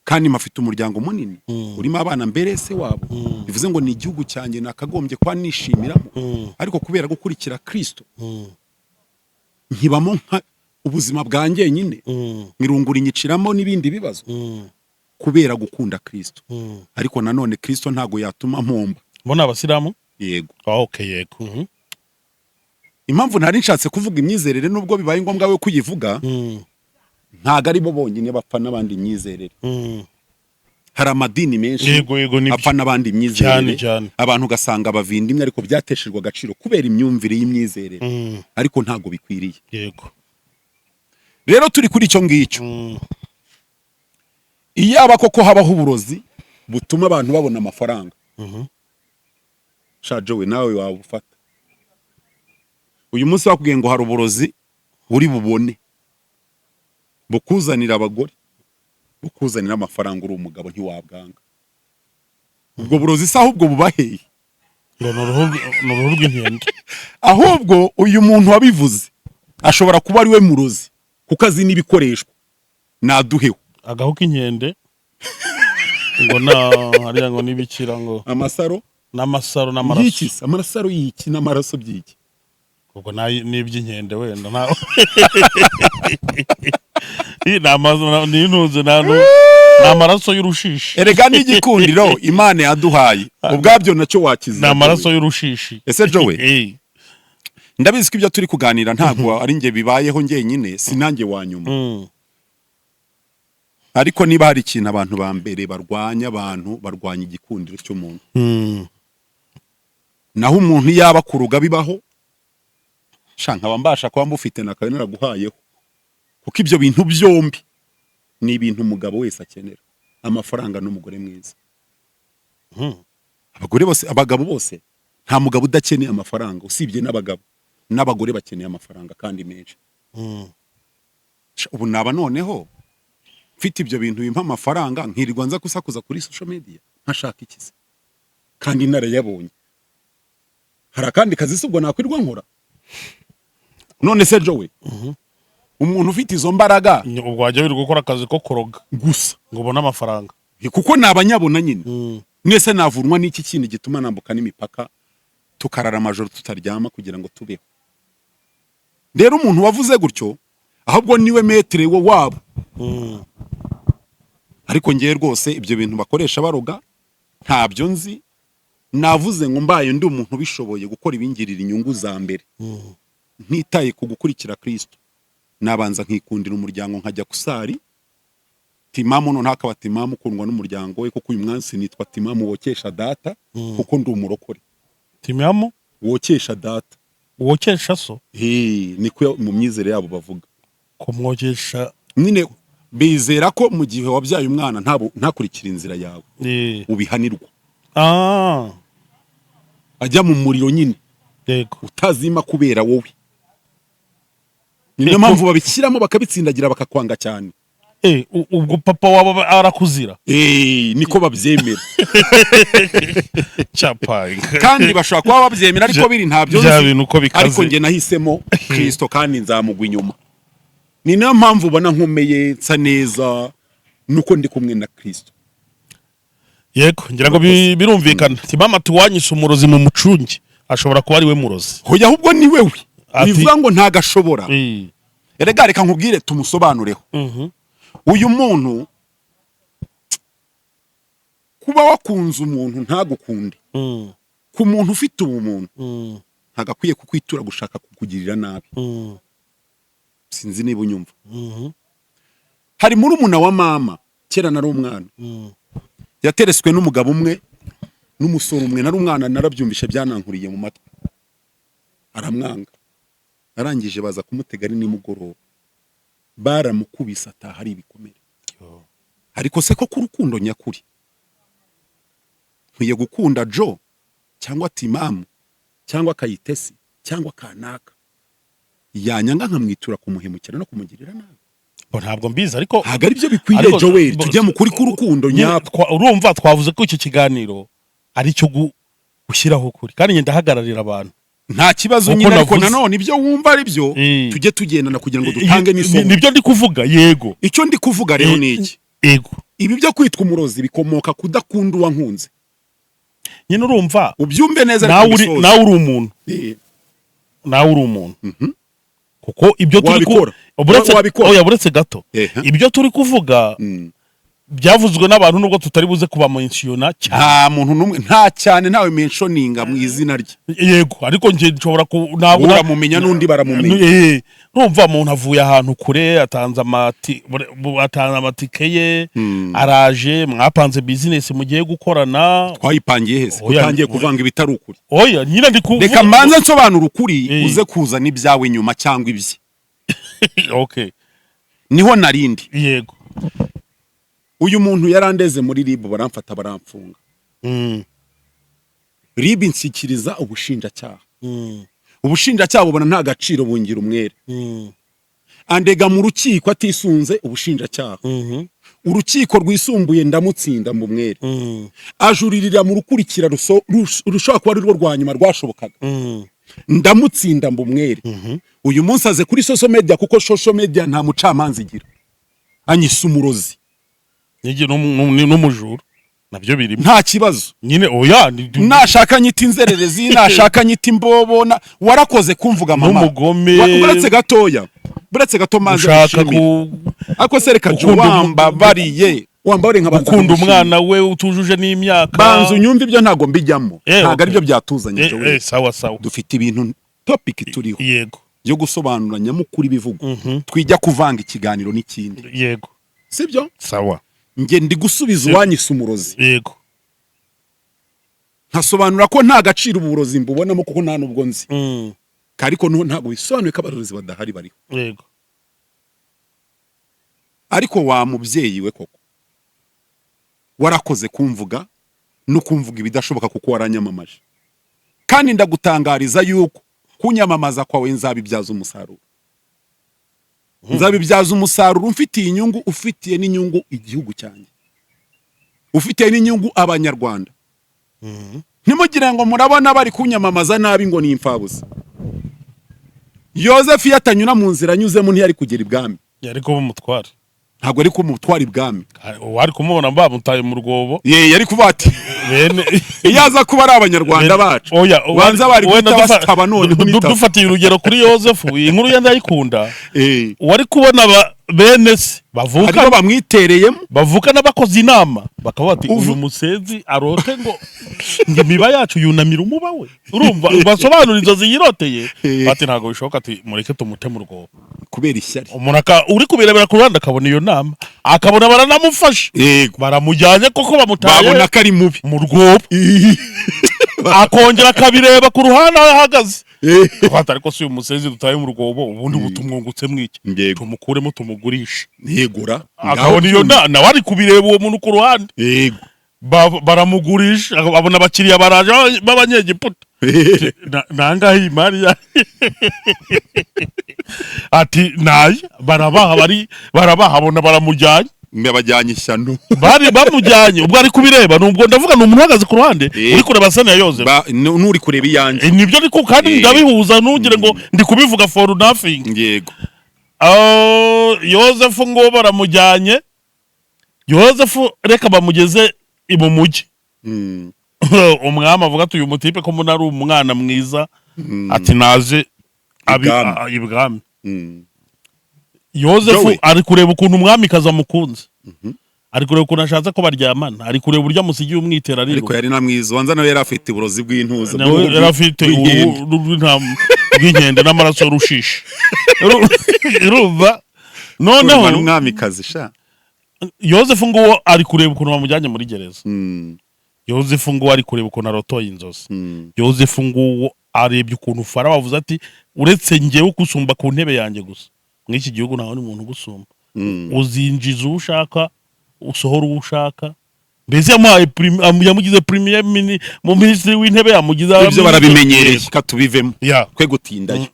kandi mafite umuryango munini urimo abana mbere se wabo. Bivuze ngo ni igihugu cyanjye nakagombye kuba nishimiramo, ariko kubera gukurikira Kristo nkibamo nka ubuzima bwa njyenyine, irungura inyiciramo n'ibindi bibazo kubera gukunda Kristo. Ariko nanone Kristo ntago yatuma mpomba. Bo ni abasilamu? Yego. Ah, okay, yego. Impamvu ntari nshatse kuvuga imyizerere, nubwo bibaye ngombwa we kuyivuga, ntago ari bo bonyine bapfa n'abandi imyizerere. Hari amadini menshi Yego, yego, nibyo. apfa n'abandi imyizerere. Cyane, cyane. Abantu ugasanga bavindimwe, ariko byateshejwe agaciro kubera imyumvire y'imyizerere, ariko ntabwo bikwiriye. Rero turi kuri icyo ngicyo. Iyaba koko habaho uburozi butuma abantu babona amafaranga, sha Jowe, nawe wabufata. Uyu munsi bakubwiye ngo hari uburozi uri bubone bukuzanira abagore, bukuzanira amafaranga, uri umugabo, ntiwabwanga. Ubwo burozi se ahubwo bubaheye? Ngo ni uruhu rw'inkende. Ahubwo uyu muntu wabivuze ashobora kuba ari we murozi, kuko azi n'ibikoreshwa. Naduheho. Agahu k'inkende ngo na hariya ngo n'ibikira ngo Amasaro. N'amasaro n'amaraso. Y'iki se? Amasaro y'iki n'amaraso by'iki? Ubwo n'iby'inkende wenda nta ni amazu ni intuze ni amaraso y'urushishi. Erega n'igikundiro Imana yaduhaye ubwabyo nacyo wakiza. Ni amaraso y'urushishi. Ese Jowe, Eh. ndabizi ko ibyo turi kuganira ntabwo ari njye bibayeho njyenyine, si nanjye wa nyuma. Ariko niba hari ikintu abantu ba mbere barwanya, abantu barwanya igikundiro cy'umuntu. Naho umuntu yaba kuruga bibaho, sha, nkaba mbasha kuba mbufite, nakabe naraguhayeho, kuko ibyo bintu byombi ni ibintu umugabo wese akenera: amafaranga n'umugore mwiza. Abagore bose, abagabo bose, nta mugabo udakeneye amafaranga. Usibye n'abagabo, n'abagore bakeneye amafaranga kandi menshi. Sha, ubu naba noneho mfite ibyo bintu bimpa amafaranga, nkirirwa nza gusakuza kuri social media nkashaka iki se kandi narayabonye? Hari akandi kazi se ubwo nakwirwa nkora? None se Jowe, umuntu ufite izo mbaraga? Ubwo wajya wirirwa gukora akazi ko kuroga gusa ngo ubone amafaranga? Kuko ni abanyabona nyine. Mwese navunwa n'iki kindi gituma nambuka n'imipaka, tukarara amajoro tutaryama kugira ngo tubeho? Rero umuntu wavuze gutyo ahubwo niwe maître wo wabo. Ariko ngewe rwose ibyo bintu bakoresha baroga ntabyo nzi. Navuze ngo mbaye ndi umuntu ubishoboye gukora ibingirira inyungu za mbere, ntitaye ku gukurikira Kristo, nabanza nkikundira umuryango, nkajya kusari timamu, noneho akaba timamu ukundwa n'umuryango we, kuko uyu munsi nitwa timamu wokesha data, kuko ndi umurokore. Timiyamu? Wokesha data. Wokesha so? Hey, niko mu myizere yabo bavuga. Kumwokesha? Nyine bizera ko mu gihe wabyaye umwana ntakurikire inzira yawe, ubihanirwa. Ajya mu muriro nyine utazima kubera wowe. Ni niyo mpamvu babishyiramo, bakabitsindagira, bakakwanga cyane. Ubwo papa waba arakuzira? Niko babyemera. Cyapaye. Kandi bashobora kuba babyemera, ariko biri ntabyo Bya nzi. bintu uko bikaze. Ariko njye nahisemo Kristo kandi nzamugwa inyuma. Ni nayo mpamvu ubona nkomeye, nsa neza, nuko ndi kumwe na Kristo. Yego, ngira ngo birumvikana. Timama tuwanyise umurozi mu mucungi, ashobora kuba ari we murozi. Hoya, ahubwo ni wewe. Bivuga ngo ntagashobora. Erega reka nkubwire, tumusobanureho. Uyu muntu, kuba wakunze umuntu ntagukunde, ku muntu ufite ubumuntu, ntagakwiye kukwitura gushaka kukugirira nabi. Sinzi niba unyumva. Hari murumuna wa mama, kera nari umwana, yatereswe n'umugabo umwe n'umusore umwe. Nari umwana, narabyumvishe, byanankuriye mu matwi. Aramwanga, arangije baza kumutega ari nimugoroba, baramukubise ataha ari ibikomere. Ariko se ko ku rukundo nyakuri, nkwiye gukunda Joe cyangwa Timamu cyangwa Kayitesi cyangwa kanaka, yanyanga nkamwitura kumuhemukira no kumugirira nabi? Bo, ntabwo mbizi, ariko Ntabwo ari byo bikwiriye. Joel, tujye mu kuri k'urukundo Nyine nyako. Urumva twavuze ko icyo kiganiro ari icyo gushyiraho ukuri, kandi ngenda ndahagararira abantu. Nta kibazo. Nkuko Nyine ariko navuze. nanone ibyo wumva ari byo, tujye tugendana kugira ngo dutange n'isomo. Nibyo ndi kuvuga, yego. Icyo ndi kuvuga rero ni iki: ibi byo kwitwa umurozi bikomoka kudakunda uwankunze. Nyine urumva Ubyumve neza, nawe reka uri mbisoze. Nawe uri umuntu. Nawe uri umuntu, kuko ibyo turi Wabikora. Buretse Wabikora. Oya, buretse gato. Ibyo turi kuvuga, Byavuzwe n'abantu, nubwo tutari buze kubamentiona cyane. Nta muntu n'umwe, nta cyane, ntawe mentioninga mu izina rye. Yego, ariko njye nshobora ku ntabwo Uramumenya n'undi baramumenya. Urumva umuntu avuye ahantu kure, atanze amatike ye, araje, mwapanze business mugiye gukorana. Twayipangiye hese? Oya, utangiye kuvanga ibitari ukuri. Oya, nyine ndi kuvuga. Reka mbanze nsobanura ukuri, uze kuzana ibyawe nyuma cyangwa ibye. Okay. Niho narindi. Uyu muntu yarandeze muri RIB, baramfata, baramfunga. RIB inshyikiriza ubushinjacyaha. Ubushinjacyaha bubona nta gaciro, bungira umwere. Andega mu rukiko atisunze ubushinjacyaha. Urukiko rwisumbuye ndamutsinda mu mwere. Ajuririra mu rukurikira rushobora kuba ari rwo rwa nyuma rwashobokaga. Ndamutsinda mu mwere. Uyu munsi aze kuri social media, kuko social media nta mucamanza igira, anyisa umurozi. Nige n'umujura nabyo birimo. Nta kibazo. Nyine oya Nashaka nyita inzererezi, nashaka nyita imbobo, warakoze kumvuga mama. N'umugome. Buretse gatoya, buretse gato manze ushaka ngushimire. ku Ariko se reka gukunda wambabariye, wambabariye nkabanza gukunda nkamushimira. Umwana we utujuje n'imyaka. Banza unyumve, ibyo ntabwo mbijyamo. Ntabwo aribyo byatuzanye. Joel. Sawa sawa. Dufite ibintu, topic turiho yo gusobanura nyamukuru ibivugwa, twijya kuvanga ikiganiro n'ikindi. Sibyo? Sawa. Njye ndi gusubiza uwanyise umurozi, nkasobanura ko nta gaciro uburozi mbubonamo, kuko nta nubwo nzi. Ariko ntabwo bisobanuye ko abarozi badahari, bariho. Ariko wa mubyeyi we, koko warakoze kumvuga no kumvuga ibidashoboka, kuko waranyamamaje, kandi ndagutangariza yuko kunyamamaza kwawe nzabibyaza umusaruro, nzabibyaza umusaruro umfitiye inyungu, ufitiye n'inyungu igihugu cyanjye, ufitiye n'inyungu Abanyarwanda. Ntimugire ngo murabona bari kunyamamaza nabi ngo ni imfabusa. Yozefu iyo atanyura mu nzira anyuzemo, ntiyari kugera ibwami. Yari kuba umutware. Ntabwo ari kumutwara ibwami. Wari kumubona bamutaye mu rwobo. Ye, yari kuvuga ati bene iyo aza kuba ari Abanyarwanda bacu, oya, banza bari wenda guhita basitaba noneho nitaba. Dufatiye urugero kuri Yozefu, iyi nkuru ye ndayikunda. Wari kubona bene se bavuka hariho bamwitereyemo. Bavukana bakoze inama, bakaba bati uyu musenzi arote ngo imiba yacu yunamira umuba we, urumva basobanura inzozi yiroteye. Bati ntabwo bishoboka, ati mureke tumute mu rwobo. Kubera ishyari. Umuntu uri kubirebera ku ruhande akabona iyo nama, akabona baranamufashe, baramujyanye koko, bamutaye babona ko ari mubi. Mu rwobo. Akongera akabireba ku ruhande aho ahagaze. Twata ariko si uyu musenzi dutaye mu rwobo, ubundi butumwungutse mwiki? Tumukuremo tumugurishe. Yegura. Akabona iyo nawe ari kubireba uwo muntu ku ruhande. Baramugurisha, abona abakiriya baraje b'Abanyegiputa. Nangahe iyi mari ya? Ati naye barabaha, bari barabaha, abona baramujyanye. Babajyanye ishyano. Bari bamujyanye, ubwo ari kubireba, nubwo ndavuga ni umuntu uhagaze ku ruhande uri kureba scène ya Yozefu. N'uri kureba iyanjye. Nibyo ariko kandi ndabihuza, ntugire ngo ndi kubivuga for nothing. Yozefu ngo baramujyanye, Yozefu reka bamugeze mu mujyi. Umwami avuga ati uyu mutipe ko mbona ari umwana mwiza, ati naze Ibwami. Ibwami. Yozefu Joey. ari kureba ukuntu umwamikazi amukunze, ari kureba ukuntu ashatse ko baryamana, ari kureba uburyo amusigiye umwitero. Ariko Ariruka. yari na mwiza, wanza nawe yari afite uburozi bw'intuza Nawe yari afite bw'inkende. uruhu rw'inkende n'amaraso y'urushishi. Urumva noneho Urumva n'umwamikazi sha. Yozefu nguwo ari kureba ukuntu bamujyanye muri gereza. Yozefu nguwo ari kureba ukuntu arotoye inzozi. Yozefu nguwo arebye ukuntu Farawo avuze ati uretse njyewe ugusumba ku ntebe yanjye gusa muri iki gihugu, nta wundi muntu ugusumba. Uzinjiza uwo ushaka, usohora uwo ushaka. Mbese yamuhaye yamugize premier mu minisitiri w'intebe, yamugize Ibyo barabimenyereye, ka tubivemo, twe gutindayo.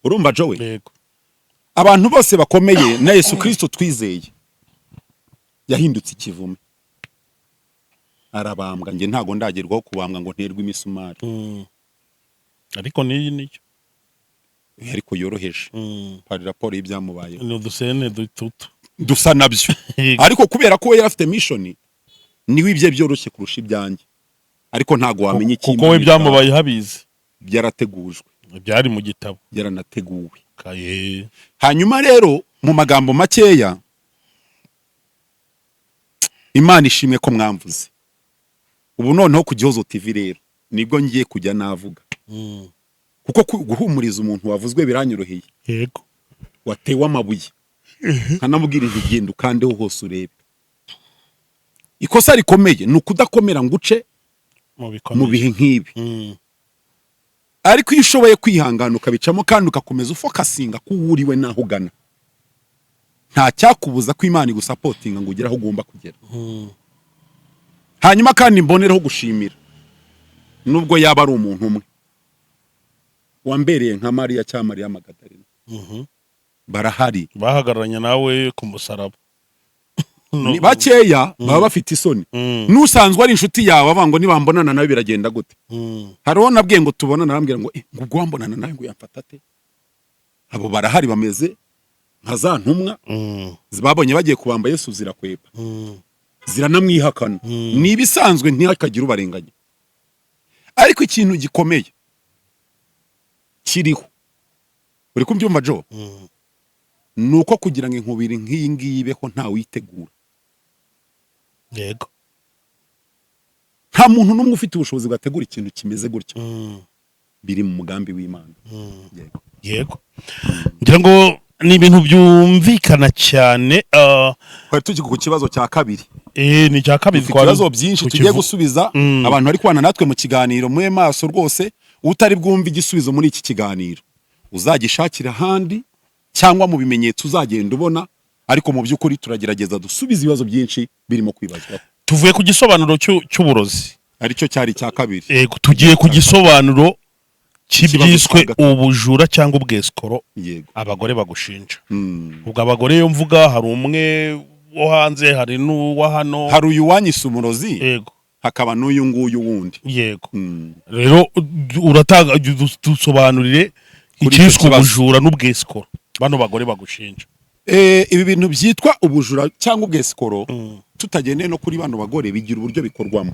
Urumva Jowe? Yego. Abantu bose bakomeye, na Yesu Kristo twizeye yahindutse ikivume, arabambwa. Njye ntago ndagerwaho kubambwa ngo nterwe imisumari. Ariko n'iyi niyo Ariko yoroheje. Hari raporo y'ibyamubayeho. Ni udusene dututu. Dusa nabyo. Ariko kubera ko we yari afite mission, niwe ibye byoroshye kurusha ibyanjye, ariko ntago wamenya icyo Kuko we Imana byamubaye habizi. Byarategujwe. Byari mu gitabo. Byaranateguwe. Kaye. Hanyuma rero, mu magambo makeya Imana ishimwe ko mwamvuze. Ubu noneho ku Gihozo TV rero nibwo ngiye kujya navuga, kuko guhumuriza umuntu wavuzwe biranyoroheye, watewe amabuye, nkanamubwira nti genda ukandeho hose urebe. Ikosa rikomeye ni ukudakomera ngo uce mu mu bikomeye bihe nk'ibi. Ariko iyo ushoboye kwihangana ukabicamo kandi ugakomeza ufocusinga ko uwo uriwe n'aho ugana, nta cyakubuza ko Imana igusupportinga ngo ugere aho ugomba kugera. Hanyuma kandi mbonereho gushimira, nubwo yaba ari umuntu umwe wambereye nka Mariya cyangwa Mariya Magadarena, barahari. Bahagararanye nawe ku musaraba. Ni bakeya, baba bafite isoni. N'usanzwe ari inshuti yawe avuga ngo nibambonana nawe biragenda gute? Hari uwo nabwiye ngo tubonane, arambwira ngo ngo ubwo wambonana nawe ngo yamfata ate? Abo barahari, bameze nka za ntumwa babonye bagiye kubamba Yesu zirakwepa, ziranamwihakana. Ni ibisanzwe, ntihakagire ubarenganya. Ariko ikintu gikomeye kiriho, uri kubyumva Jo, ni uko kugira ngo inkubiri nk'iyi ngiyi ibeho, ntawitegura. Nta muntu n'umwe ufite ubushobozi bwategura ikintu kimeze gutya. Biri mu mugambi w'Imana. Yego. Yego, ngira ngo ni ibintu byumvikana cyane. Twari tukiri ku kibazo cya kabiri. Ni icya kabiri. Dufite ibibazo byinshi tugiye gusubiza. Abantu bari kubana natwe mu kiganiro, mube maso rwose. Utari bwumve igisubizo muri iki kiganiro, uzagishakira ahandi cyangwa mu bimenyetso uzagenda ubona. Ariko mu by'ukuri turagerageza dusubize ibibazo byinshi birimo kwibazwaho. Tuvuye ku gisobanuro cy'uburozi, aricyo cyari icya kabiri. Yego, tugiye ku gisobanuro cy'ibyiswe Ikibazo cya gatatu. ubujura cyangwa ubwesikoro abagore bagushinja. Ubwo abagore iyo mvuga, hari umwe wo hanze, hari n'uwa hano. Hari uyu wanyise umurozi, hakaba n'uyu nguyu wundi. Rero uratanga, dusobanurire Kuri icyo icyiswe kibazo. ubujura n'ubwesikoro bano bagore bagushinja. Ibi bintu byitwa ubujura cyangwa ubwesikoro, tutagendeye no kuri bano bagore, bigira uburyo bikorwamo.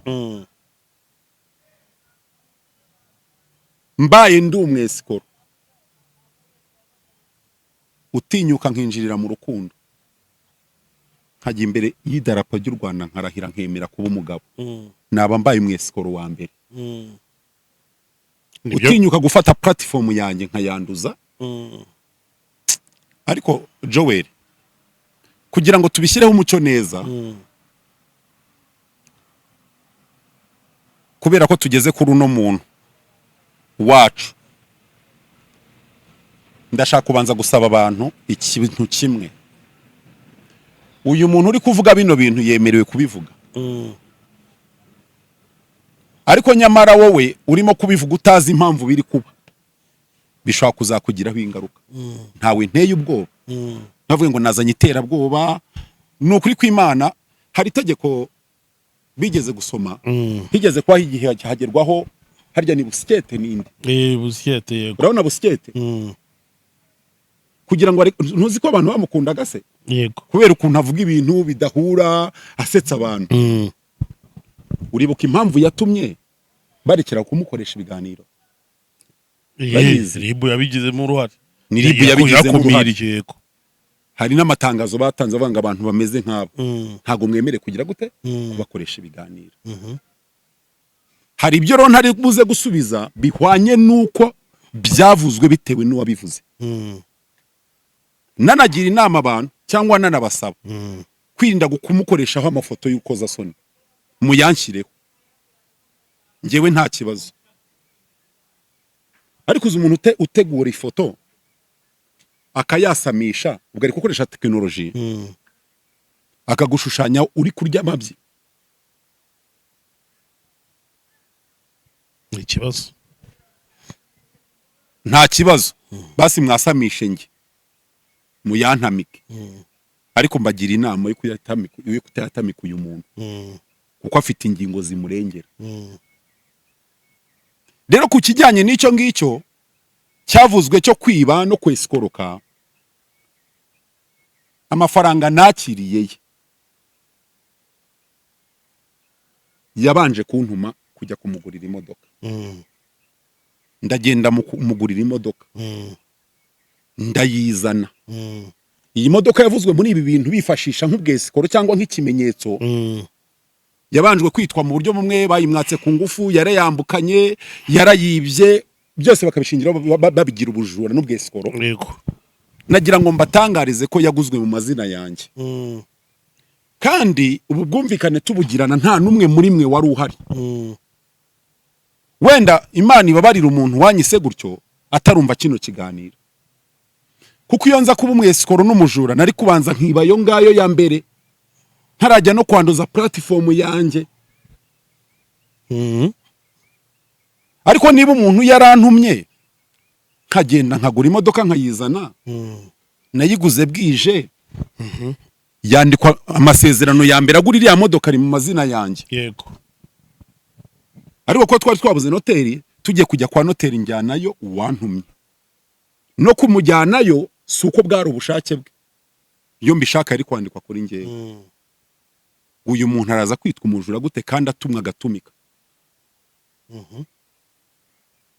Mbaye ndi umwesikoro utinyuka nkinjirira mu rukundo, nkajya imbere y'idarapo ry'u Rwanda, nkarahira, nkemera kuba umugabo, naba mbaye umwesikoro wa mbere. Nibyo. Utinyuka gufata platform yanjye nkayanduza. Ariko Joel, kugira ngo tubishyireho umucyo neza, kubera ko tugeze kuri uno muntu wacu, ndashaka kubanza gusaba abantu ikintu kimwe. Uyu muntu uri kuvuga bino bintu yemerewe kubivuga, ariko nyamara wowe urimo kubivuga utazi impamvu biri kuba, bishobora kuzakugiraho ingaruka. Ntawe nteye ubwoba, ntavuge ngo nazanye iterabwoba. Ni ukuri kw'Imana, hari itegeko bigeze gusoma, higeze kubaho igihe hagerwaho, harya ni Busyete n'indi? Busyete, yego. Urabona Busyete, kugira ngo ntuzi ko abantu bamukundaga se? Yego. Kubera ukuntu avuga ibintu bidahura, asetsa abantu. Uribuka impamvu yatumye barekera kumukoresha ibiganiro? Urayizi? RIB yabigizemo uruhare. Ni RIB yabigizemo uruhare. Yakumiriye, yego. Hari n'amatangazo batanze avuga ngo abantu bameze nk'abo ntabwo mwemerewe kugira gute, kubakoresha ibiganiro. Hari ibyo rero ntari buze gusubiza bihwanye n'uko byavuzwe bitewe n'uwabivuze. Nanagira inama abantu cyangwa nanabasaba kwirinda kumukoreshaho amafoto y'urukozasoni. Muyanshyireho, njyewe nta kibazo. Ariko uzi umuntu utegura ifoto akayasamisha, ubwo ari gukoresha tekinoloji, akagushushanya uri kurya amabyi? Ni ikibazo. Nta kibazo, basi mwasamishe njye muyantamike, ariko mbagira inama yo kutayatamika uyu muntu, kuko afite ingingo zimurengera. Rero ku kijyanye n'icyo ngicyo cyavuzwe cyo kwiba no kwesikoroka, amafaranga nakiriye ye yabanje kuntuma kujya kumugurira imodoka. Ndagenda mugurira imodoka, ndayizana. Iyi modoka yavuzwe muri ibi bintu bifashisha nk'ubwesikoro cyangwa nk'ikimenyetso. Yabanjwe kwitwa mu buryo bumwe, bayimwatse ku ngufu, yarayambukanye, yarayibye, byose bakabishingiraho babigira ubujura n'ubwesikoro. Nagira ngo mbatangarize ko yaguzwe mu mazina yanjye, kandi ubu bwumvikane tubugirana nta n'umwe muri mwe wari uhari. Wenda Imana ibabarira umuntu wanyise gutyo atarumva kino kiganiro, kuko iyo nza kuba umwesikoro n'umujura nari kubanza nkiba ayo ngayo ya mbere ntarajya no kwanduza platform yanjye. Ariko niba umuntu yarantumye nkagenda nkagura imodoka nkayizana, nayiguze bwije, yandikwa amasezerano ya mbere agura iriya modoka ari mu mazina yanjye. Ariko ko twari twabuze noteri, tugiye kujya kwa noteri njyanayo uwantumye. No kumujyanayo si uko bwari ubushake bwe, iyo mbishaka yari kwandikwa kuri njyewe. Uyu muntu araza kwitwa umujura gute kandi atumwa agatumika?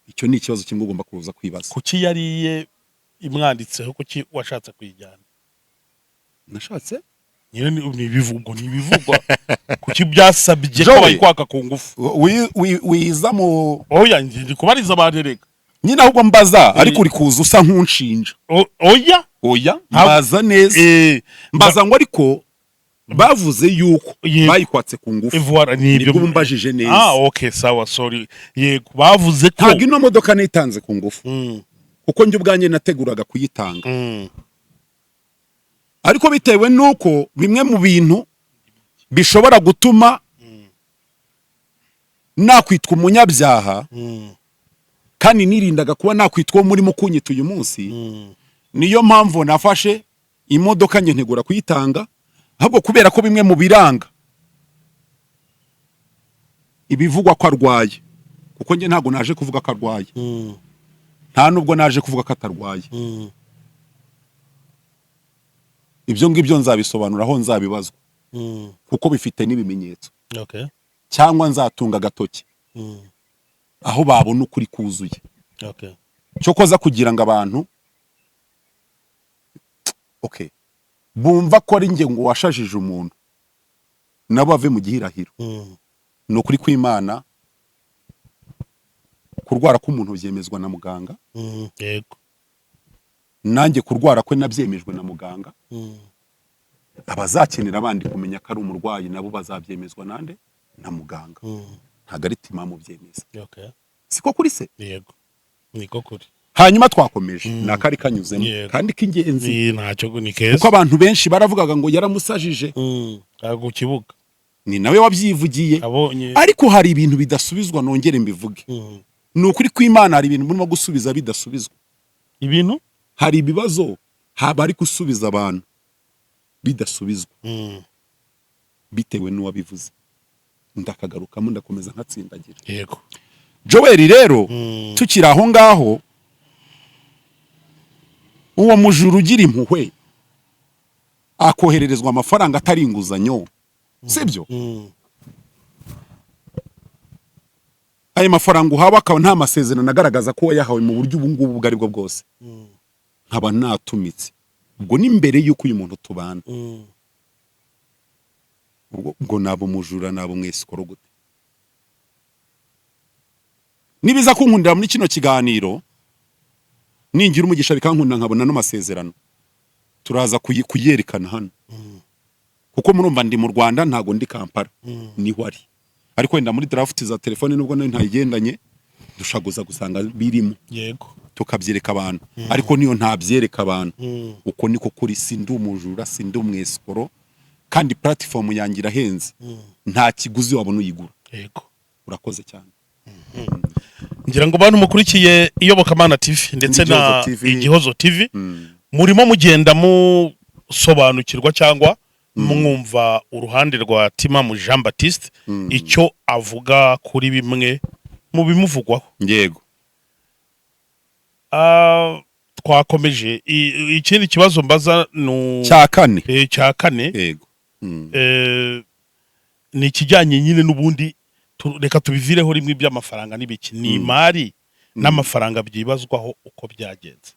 Icyo ni ikibazo kimwe ugomba kuza kwibaza. Kuki yariye imwanditseho? Kuki washatse kuyijyana? Nashatse? Nyine ni ibivugwa, ni ibivugwa. Kuki byasabye ko Joey. bayikwaka ku ngufu? Wiza mu Oya, ndi kubariza abantu reka. Nyine ahubwo mbaza, ariko uri kuza usa nk'unshinja. Oya. Oya, mbaza neza. Mbaza ngo ariko bavuze yuko bayikwatse ku ngufu. Voilà, ni ibyo. Nibwo umbajije neza. Ah, okay, sawa, sorry. Yego, bavuze ko Ntabwo ino modoka nitanze ku ngufu, kuko njye ubwanjye nateguraga kuyitanga, ariko bitewe n'uko bimwe mu bintu bishobora gutuma nakwitwa umunyabyaha, kandi nirindaga kuba nakwitwa uwo murimo kunyita uyu munsi, niyo mpamvu nafashe imodoka njye ntegura kuyitanga. Ahubwo kubera ko bimwe mu biranga ibivugwa ko arwaye, kuko njye ntabwo naje kuvuga ko arwaye, nta nubwo naje kuvuga ko atarwaye, ibyo ngibyo nzabisobanura aho nzabibazwa, kuko bifite n'ibimenyetso, cyangwa nzatunga agatoki aho babona ukuri kuzuye. Cyokoza kugira ngo abantu, okay, bumva ko ari njye ngo washajije umuntu, nabo bave mu gihirahiro. Ni ukuri kw'Imana, kurwara k'umuntu byemezwa na muganga. Nanjye kurwara kwe nabyemejwe na muganga. Abazakenera abandi kumenya ko ari umurwayi nabo bazabyemezwa nande? Na muganga. Ntabwo ari Timamu byemeza. Siko kuri se? Yego, niko kuri. Hanyuma twakomeje ni akari kanyuzemo, kandi k'ingenzi, Ni ntacyo, ni keza. kuko abantu benshi baravugaga ngo yaramusajije. Ku kibuga. Ni nawe wabyivugiye. Abonye. Ariko hari ibintu bidasubizwa, nongere mbivuge. Ni ukuri kw'Imana, hari ibintu murimo gusubiza bidasubizwa. Ibintu? Hari ibibazo haba ari gusubiza abantu bidasubizwa, bitewe n'uwabivuze. Ndakagarukamo, ndakomeza nkatsindagira. Joel rero, tukiri aho ngaho, uwo mujura ugira impuhwe akohererezwa amafaranga atari inguzanyo, sibyo? Ayo mafaranga uhawe akaba nta masezerano agaragaza ko wayahawe mu buryo ubu ngubu ubwo aribwo bwose, nkaba natumitse, ubwo ni mbere y'uko uyu muntu tubana, ubwo naba umujura, naba umwesikoro gute? Nibiza kunkundira muri kino kiganiro, ningira umugisha bikankundira nkabona n'amasezerano, turaza kuyerekana hano, kuko murumva ndi mu Rwanda, ntago ndi Kampala niho ari. Ariko wenda muri draft za telefone, nubwo nayo ntayigendanye, dushaguza gusanga birimo, tukabyereka abantu. Ariko niyo ntabyereka abantu, uko niko kuri: sindi umujura, sindi umwesikoro, kandi platform yanjye irahenze, nta kiguzi wabona uyigura. Urakoze cyane. Ngira ngo bantu mukurikiye Iyobokamana TV ndetse na Igihozo TV. Igihozo TV, murimo mugenda musobanukirwa cyangwa mwumva uruhande rwa Timamu Jean Baptiste, icyo avuga kuri bimwe mu bimuvugwaho. Twakomeje. Ikindi kibazo mbaza ni Cya kane. Cya kane. Yego. Ni ikijyanye nyine n'ubundi, reka tubivireho rimwe iby'amafaranga n'ibiki, ni imari n'amafaranga byibazwaho uko byagenze.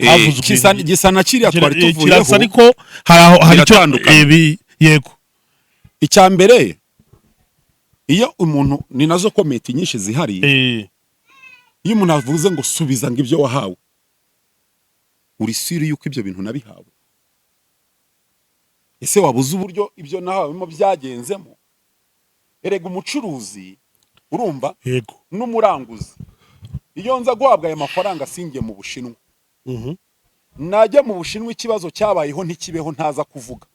Havuzwe Gisa na kiriya twari kirasa, tuvuyeho. Ariko hari aho hari icyo Biratandukanye. Yego. Icya mbere, iyo umuntu, ni nazo comment nyinshi zihari, iyo umuntu avuze ngo subiza ngo ibyo wahawe, uri sûr yuko ibyo bintu nabihawe? Ese wabuze uburyo ibyo nahawemo byagenzemo? Erega umucuruzi, urumva, Yego. n'umuranguzi, iyo nza guhabwa aya mafaranga sinjye mu Bushinwa, najya mu Bushinwa ikibazo cyabayeho ntikibeho, ntaza kuvuga.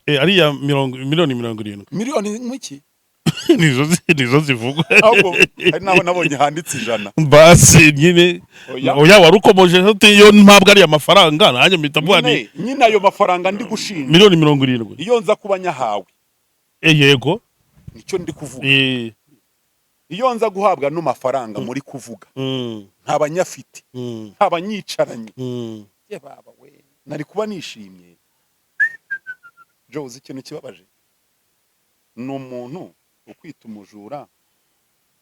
Ariya miliyoni 70. Miliyoni nk'iki? Nizo zivugwa. Ahubwo hari n'aho nabonye handitse 100. Basi nyine. Oya. Oya, wari ukomoje uti iyo mpabwa ariya mafaranga, nanjye mpita mvuga ni Nyine ayo mafaranga ndi gushinja, miliyoni 70. iyo nza kuba nyahawe, Yego. nicyo ndi kuvuga, iyo nza guhabwa ano mafaranga muri kuvuga, nkaba nyafite, nkaba nyicaranye, ye baba we, nari kuba nishimye. Jo, uzi ikintu kibabaje? Ni umuntu ukwita umujura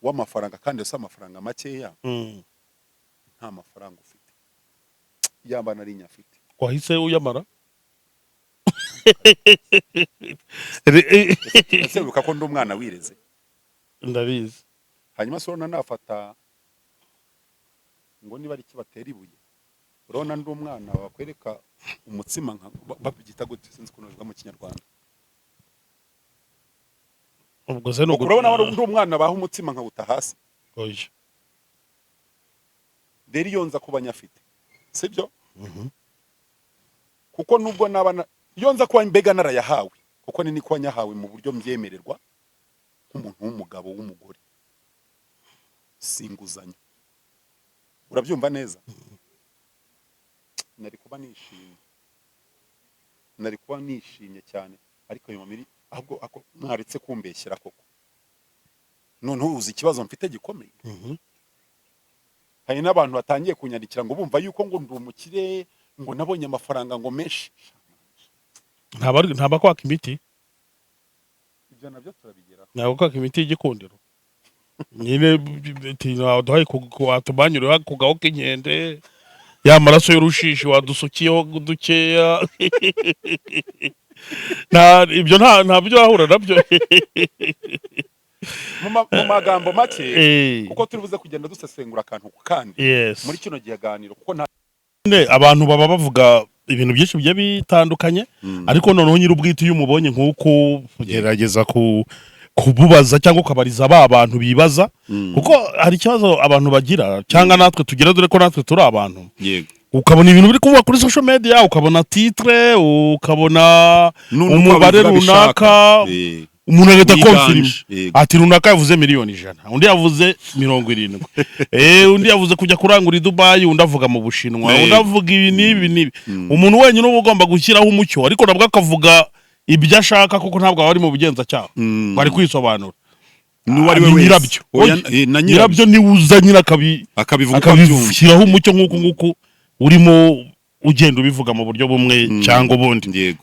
w'amafaranga, kandi si amafaranga makeya, nta mafaranga ufite, yaba nari nyafite. Wahise uyamara. Ese wibuka ko ndi umwana wireze? Ndabizi. Hanyuma se urabona nafata ngo niba ari iki batera ibuye? Urabona ndi umwana wakwereka umutsima nka babyita gute? Sinzi ukuntu bivuga mu Kinyarwanda. Ubwo se ni Urabona ndi umwana baha umutsima nkawuta hasi? Oya. Rero iyo nza kuba nyafite, sibyo, kuko nubwo naba iyo nza kuba mbega narayahawe, kuko ni niko nyahawe mu buryo mbyemererwa nk'umuntu w'umugabo w'umugore, si inguzanyo, urabyumva neza, nari kuba nishimye, nari kuba nishimye cyane. Ariko ayo mamiri, ahubwo mwaretse kumbeshyera koko. Noneho uzi ikibazo mfite gikomeye? Hari n'abantu batangiye kunyandikira ngo bumva yuko ngo ndi umukire, ngo nabonye amafaranga ngo menshi. Ntabakwaka imiti? Ibyo nabyo turabigeraho. Ntabwo kwaka imiti y'igikundiro nyine, waduhaye, watumanyuriwe ku gaho k'inkende, ya maraso y'urushishi wadusukiyeho dukeya. Nta ibyo, nta byo wahura nabyo. Mu magambo make, kuko turi buze kugenda dusesengura akantu ku kandi muri kino kiganiro, kuko nta Nyine abantu baba bavuga ibintu byinshi bigiye bitandukanye, ariko noneho nyir'ubwite iyo umubonye nk'uko ugerageza kububaza cyangwa ukabariza ba bantu bibaza, kuko hari ikibazo abantu bagira cyangwa natwe tugira, dore ko natwe turi abantu. Ukabona ibintu biri kuvuga kuri social media, ukabona titre, ukabona umubare runaka, umuntu agahita Wiganje, confirma ati runaka yavuze miliyoni 100, undi yavuze 70, undi yavuze kujya kurangura i Dubayi, undi avuga mu Bushinwa, undi avuga ibi n'ibi n'ibi. Umuntu wenyine uba ugomba gushyiraho umucyo, ariko nabwo akavuga ibyo ashaka, kuko ntabwo aba ari mu bugenzacyaha, bari kwisobanura. N'uwo ari we Ni wese. nyirabyo. Oya, Oya, na nyirabyo. Nyirabyo niwe uza nyine akabivuga uko abyumva. Akabishyiraho umucyo nk'uku nguku urimo ugenda ubivuga mu buryo bumwe cyangwa ubundi.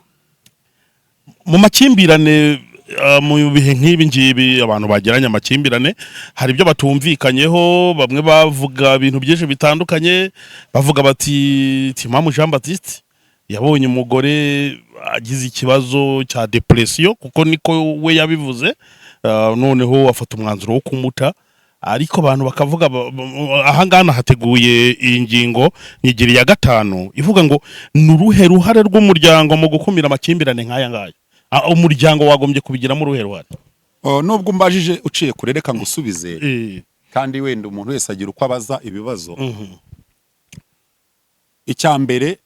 Mu makimbirane, mu bihe nk'ibi ngibi abantu bagiranye amakimbirane, hari ibyo batumvikanyeho. Bamwe bavuga ibintu byinshi bitandukanye, bavuga bati Timamu Jean Baptiste yabonye umugore agize ikibazo cya dépression, kuko niko we yabivuze, noneho afata umwanzuro wo kumuta. Ariko abantu bakavuga ahangaha hateguye iyi ngingo nyigiri ya gatanu ivuga ngo ni uruhe ruhare rw'umuryango mu gukumira amakimbirane nk'aya ngaya? Umuryango wagombye kubigiramo uruhe ruhare? Oh, nubwo umbajije uciye kure, reka ngusubize, kandi wenda umuntu wese agira uko abaza ibibazo. Icya mbere,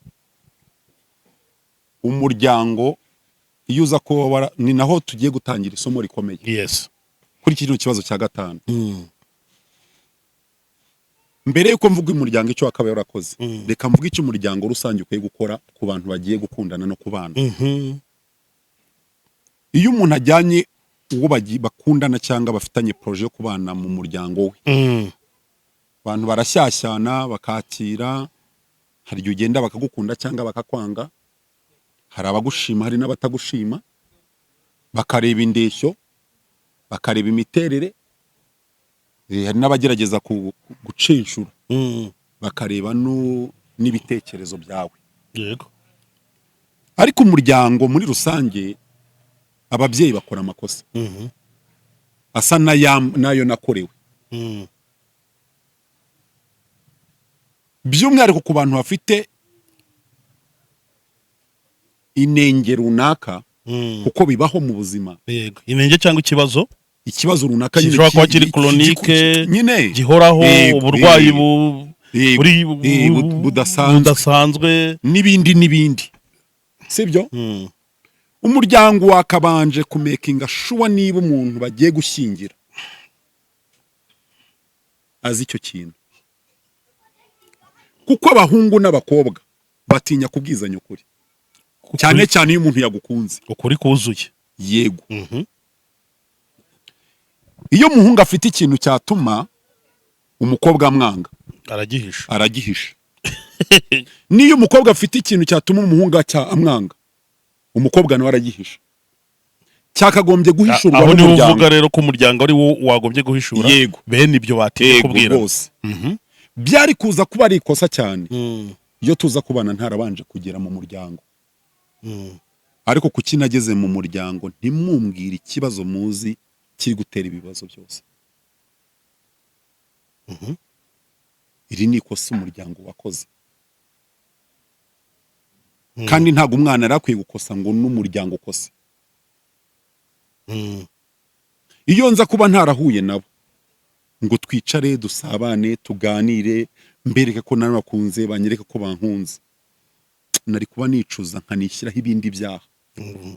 umuryango iyo uza kuba ni naho tugiye gutangira isomo rikomeye kuri kino kibazo cya gatanu. Mbere yuko mvuga umuryango icyo wakabaye warakoze, reka mvuge icyo umuryango rusange ukwiye gukora ku bantu bagiye gukundana no kubana. Iyo umuntu ajyanye uwo bakundana cyangwa bafitanye projet yo kubana mu muryango we, abantu barashyashyana bakakira. Hari igihe ugenda bakagukunda cyangwa bakakwanga, hari abagushima, hari n'abatagushima, bakareba indeshyo, bakareba imiterere, hari n'abagerageza gucenshura, bakareba n'ibitekerezo byawe. Ariko umuryango muri rusange, ababyeyi bakora amakosa asa n'ayo nakorewe, by'umwihariko ku bantu bafite inenge runaka, kuko bibaho mu buzima. Yego, inenge cyangwa ikibazo. Ikibazo runaka nyine. Gishobora kuba kiri chronique, nyine gihoraho, uburwayi buri budasanzwe. Budasanzwe. N'ibindi n'ibindi, sibyo? Umuryango wakabanje kumakinga sure niba umuntu bagiye gushyingira azi icyo kintu, kuko abahungu n'abakobwa batinya kubwizanya ukuri, cyane cyane iyo umuntu yagukunze. Ukuri kuzuye. Yego. Iyo umuhungu afite ikintu cyatuma umukobwa amwanga, aragihisha. Aragihisha. N'iyo umukobwa afite ikintu cyatuma umuhungu amwanga, umukobwa nawe aragihisha. Cyakagombye guhishurwa Aho niho n'umuryango. uvuga rero ko umuryango ari wo wagombye guhishura Yego. bene ibyo batinye kubwira. Rwose byari kuza kuba ari ikosa cyane iyo tuza kubana ntarabanje kugera mu muryango. Ariko kuki nageze mu muryango ntimumbwire ikibazo muzi kiri gutera ibibazo byose? Iri ni ikosa umuryango wakoze, kandi ntabwo umwana yari akwiye gukosa ngo n'umuryango ukose. Iyo nza kuba ntarahuye nabo ngo twicare, dusabane, tuganire, mbereke ko narabakunze, banyereke ko bankunze, nari kuba nicuza nkanishyiraho ibindi byaha.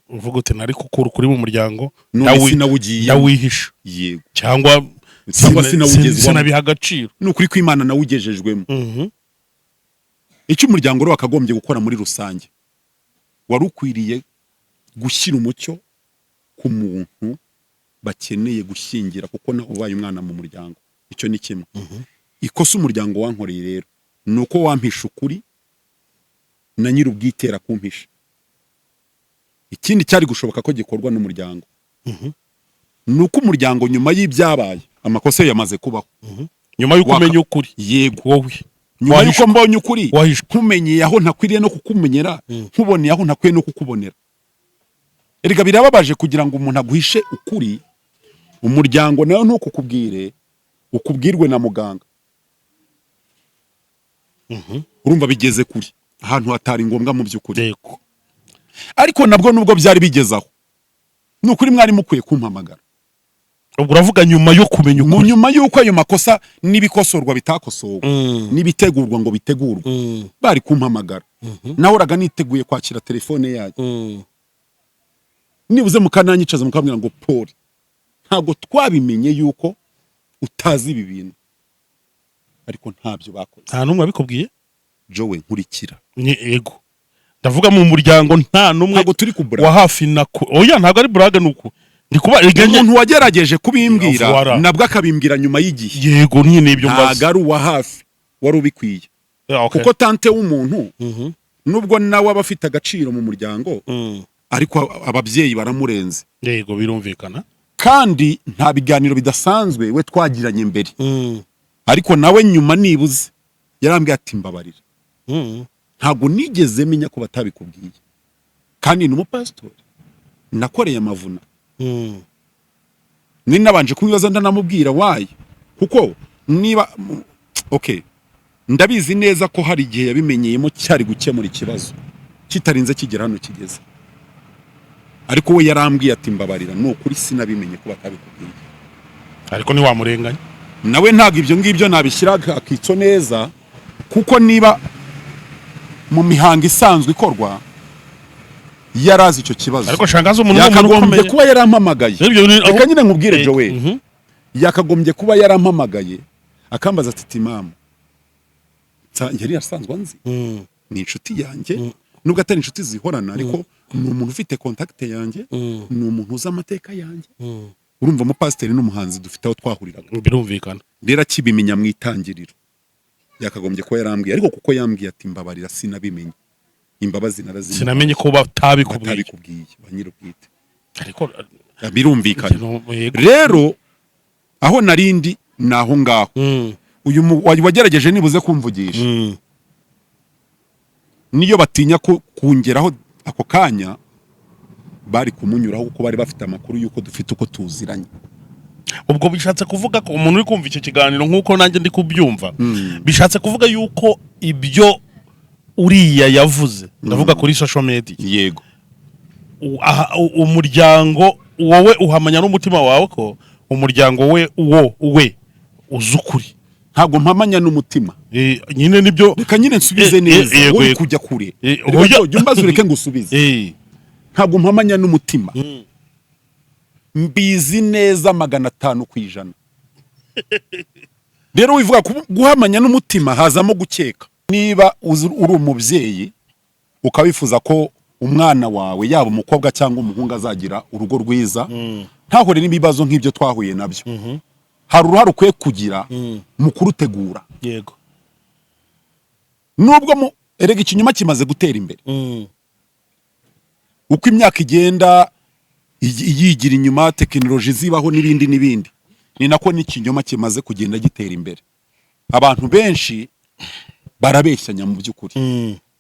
Uvuga uti nari gukura ukuri mu muryango, None sinawugiyemo. ndawihisha. Yego. Cyangwa Cyangwa sinawugezwamo. Sinabiha agaciro. Ni ukuri kw'Imana nawugejejwemo. Icyo umuryango rero wakagombye gukora muri rusange, wari ukwiriye gushyira umucyo ku muntu bakeneye gushyingira, kuko nawe ubaye umwana mu muryango. Icyo ni kimwe. Ikosa umuryango wankoreye rero ni uko wampisha ukuri na nyir'ubwitera kumpisha. Ikindi cyari gushoboka ko gikorwa n'umuryango ni uko umuryango, nyuma y'ibyabaye, amakosa yamaze kubaho, Nyuma y'uko umenya ukuri, Yego. wowe Nyuma Wahishwe. y'uko mbonye ukuri, Wahishwe. nkumenyeye aho ntakwiriye no kukumenyera, nkuboneye aho ntakwiye no kukubonera. Erega birababaje kugira ngo umuntu aguhishe ukuri, umuryango nawe ntukukubwire, ukubwirwe na muganga. Urumva bigeze kuri ahantu hatari ngombwa mu by'ukuri. Ariko nabwo, nubwo byari bigeze aho, ni ukuri mwari mukwiye kumpamagara. Ubwo uravuga nyuma yo kumenya Mu ukuri. nyuma y'uko ayo makosa n'ibikosorwa bitakosowe, n'ibitegurwa ngo bitegurwe, bari kumpamagara. Nahoraga niteguye kwakira telefone yayo, nibuze mukananyicaza mukambwira ngo: "Paul, ntabwo twabimenye yuko utazi ibi bintu." Ariko ntabyo bakoze. Nta n'umwe wabikubwiye? Jowe, nkurikira. Ni yego, ndavuga mu muryango nta n'umwe Ntabwo turi kubura. wa hafi na oya, ntabwo ari burage, nuko ndi kuba Umuntu wagerageje kubimbwira, Voilà. nabwo akabimbwira nyuma y'igihe, Yego, nyine ibyo ntabwo mbaza. ari uwa hafi wari ubikwiye. Ah, okay. Kuko tante w'umuntu, nubwo nawe aba afite agaciro mu muryango, ariko ababyeyi baramurenze. Yego, birumvikana. Kandi nta biganiro bidasanzwe we twagiranye mbere, ariko nawe nyuma nibuze yarambwiye ati: "Mbabarira, ntabwo nigeze menya ko batabikubwiye." Kandi ni umupasitori nakoreye amavuna. Ni nabanje kubibaza, ndanamubwira why, kuko niba okay, ndabizi neza ko hari igihe yabimenyeyemo cyari gukemura ikibazo kitarinze kigera hano kigeze. Ariko we yarambwiye ati: "Mbabarira, ni ukuri sinabimenye ko batabikubwiye." Ariko ntiwamurenganya. Nawe ntabwo ibyo ngibyo nabishyira akitso neza, kuko niba mu mihango isanzwe ikorwa yarazi icyo kibazo, Ariko shangaza umuntu ni umuntu yakagombye ukomeye. kuba yarampamagaye. Ibyo Reka nyine nkubwire, Joel. Yakagombye kuba yarampamagaye akambaza ati: "Timamu," yari asanzwe anzi, ni inshuti yanjye, nubwo atari inshuti zihorana, ariko ni umuntu ufite contact yanjye, ni umuntu uzi amateka yanjye. Urumva, umupasiteri n'umuhanzi dufite aho twahuriraga. Birumvikana. Rero akibimenya mu itangiriro yakagombye kuba yarambwiye, ariko kuko yambwiye ati: "Mbabarira, sinabimenye," imbabazi narazimenye. Sinamenye ko batabikubwiye. Batabikubwiye ba nyir'ubwite. Ariko Birumvikana. Yego. Rero aho narindi ni aho ngaho. Uyu wagerageje nibuze kumvugisha, Niyo batinya kungeraho ako kanya, bari kumunyuraho, kuko bari bafite amakuru y'uko dufite uko tuziranye. Ubwo bishatse kuvuga ko umuntu uri kumva icyo kiganiro, nk'uko nanjye ndi kubyumva, bishatse kuvuga yuko ibyo uriya yavuze, ndavuga kuri social media, Yego. Umuryango wowe uhamanya n'umutima wawe ko umuryango we wo we uzi ukuri? Ntabwo mpamanya n'umutima. Nyine nibyo. Reka nyine nsubize neza. Yego, Wowe yego. kujya kure. Reka jya umbaza, ureke ngusubize. Ntabwo mpamanya n'umutima, mbizi neza 500%. Rero wivuga guhamanya n'umutima, hazamo gukeka. Niba uri umubyeyi ukaba wifuza ko umwana wawe, yaba umukobwa cyangwa umuhungu, azagira urugo rwiza, ntahure n'ibibazo nk'ibyo twahuye nabyo, hari uruhare ukwiye kugira mu kurutegura. Nubwo mu erega ikinyoma kimaze gutera imbere, uko imyaka igenda yigira inyuma, tekinoloji zibaho n'ibindi n'ibindi, ni nako n'ikinyoma kimaze kugenda gitera imbere. Abantu benshi barabeshyanya mu by'ukuri,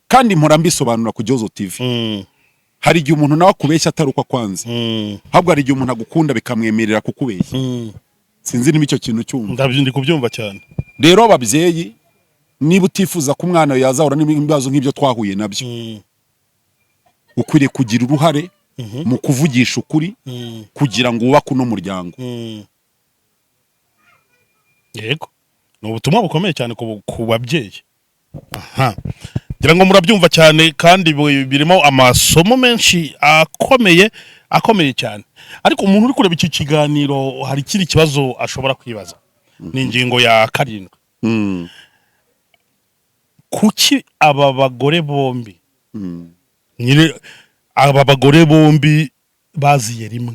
kandi mpora mbisobanura ku Gihozo TV. Hari igihe umuntu nawe akubeshya atari uko akwanze, ahubwo hari igihe umuntu agukunda bikamwemerera kukubeshya. Sinzi niba icyo kintu cyumva. Ndi kubyumva cyane. Rero ababyeyi, niba utifuza ko umwana wawe yazahura n'ibibazo nk'ibyo twahuye nabyo, ukwiriye kugira uruhare mu kuvugisha ukuri kugira ngo wubake uno muryango. Yego, ni ubutumwa bukomeye cyane ku babyeyi. Aha ngira ngo murabyumva cyane, kandi birimo amasomo menshi akomeye, akomeye cyane. Ariko umuntu uri kureba iki kiganiro, hari ikindi kibazo ashobora kwibaza, ni ingingo ya karindwi. Kuki aba bagore bombi, nyine aba bagore bombi baziye rimwe?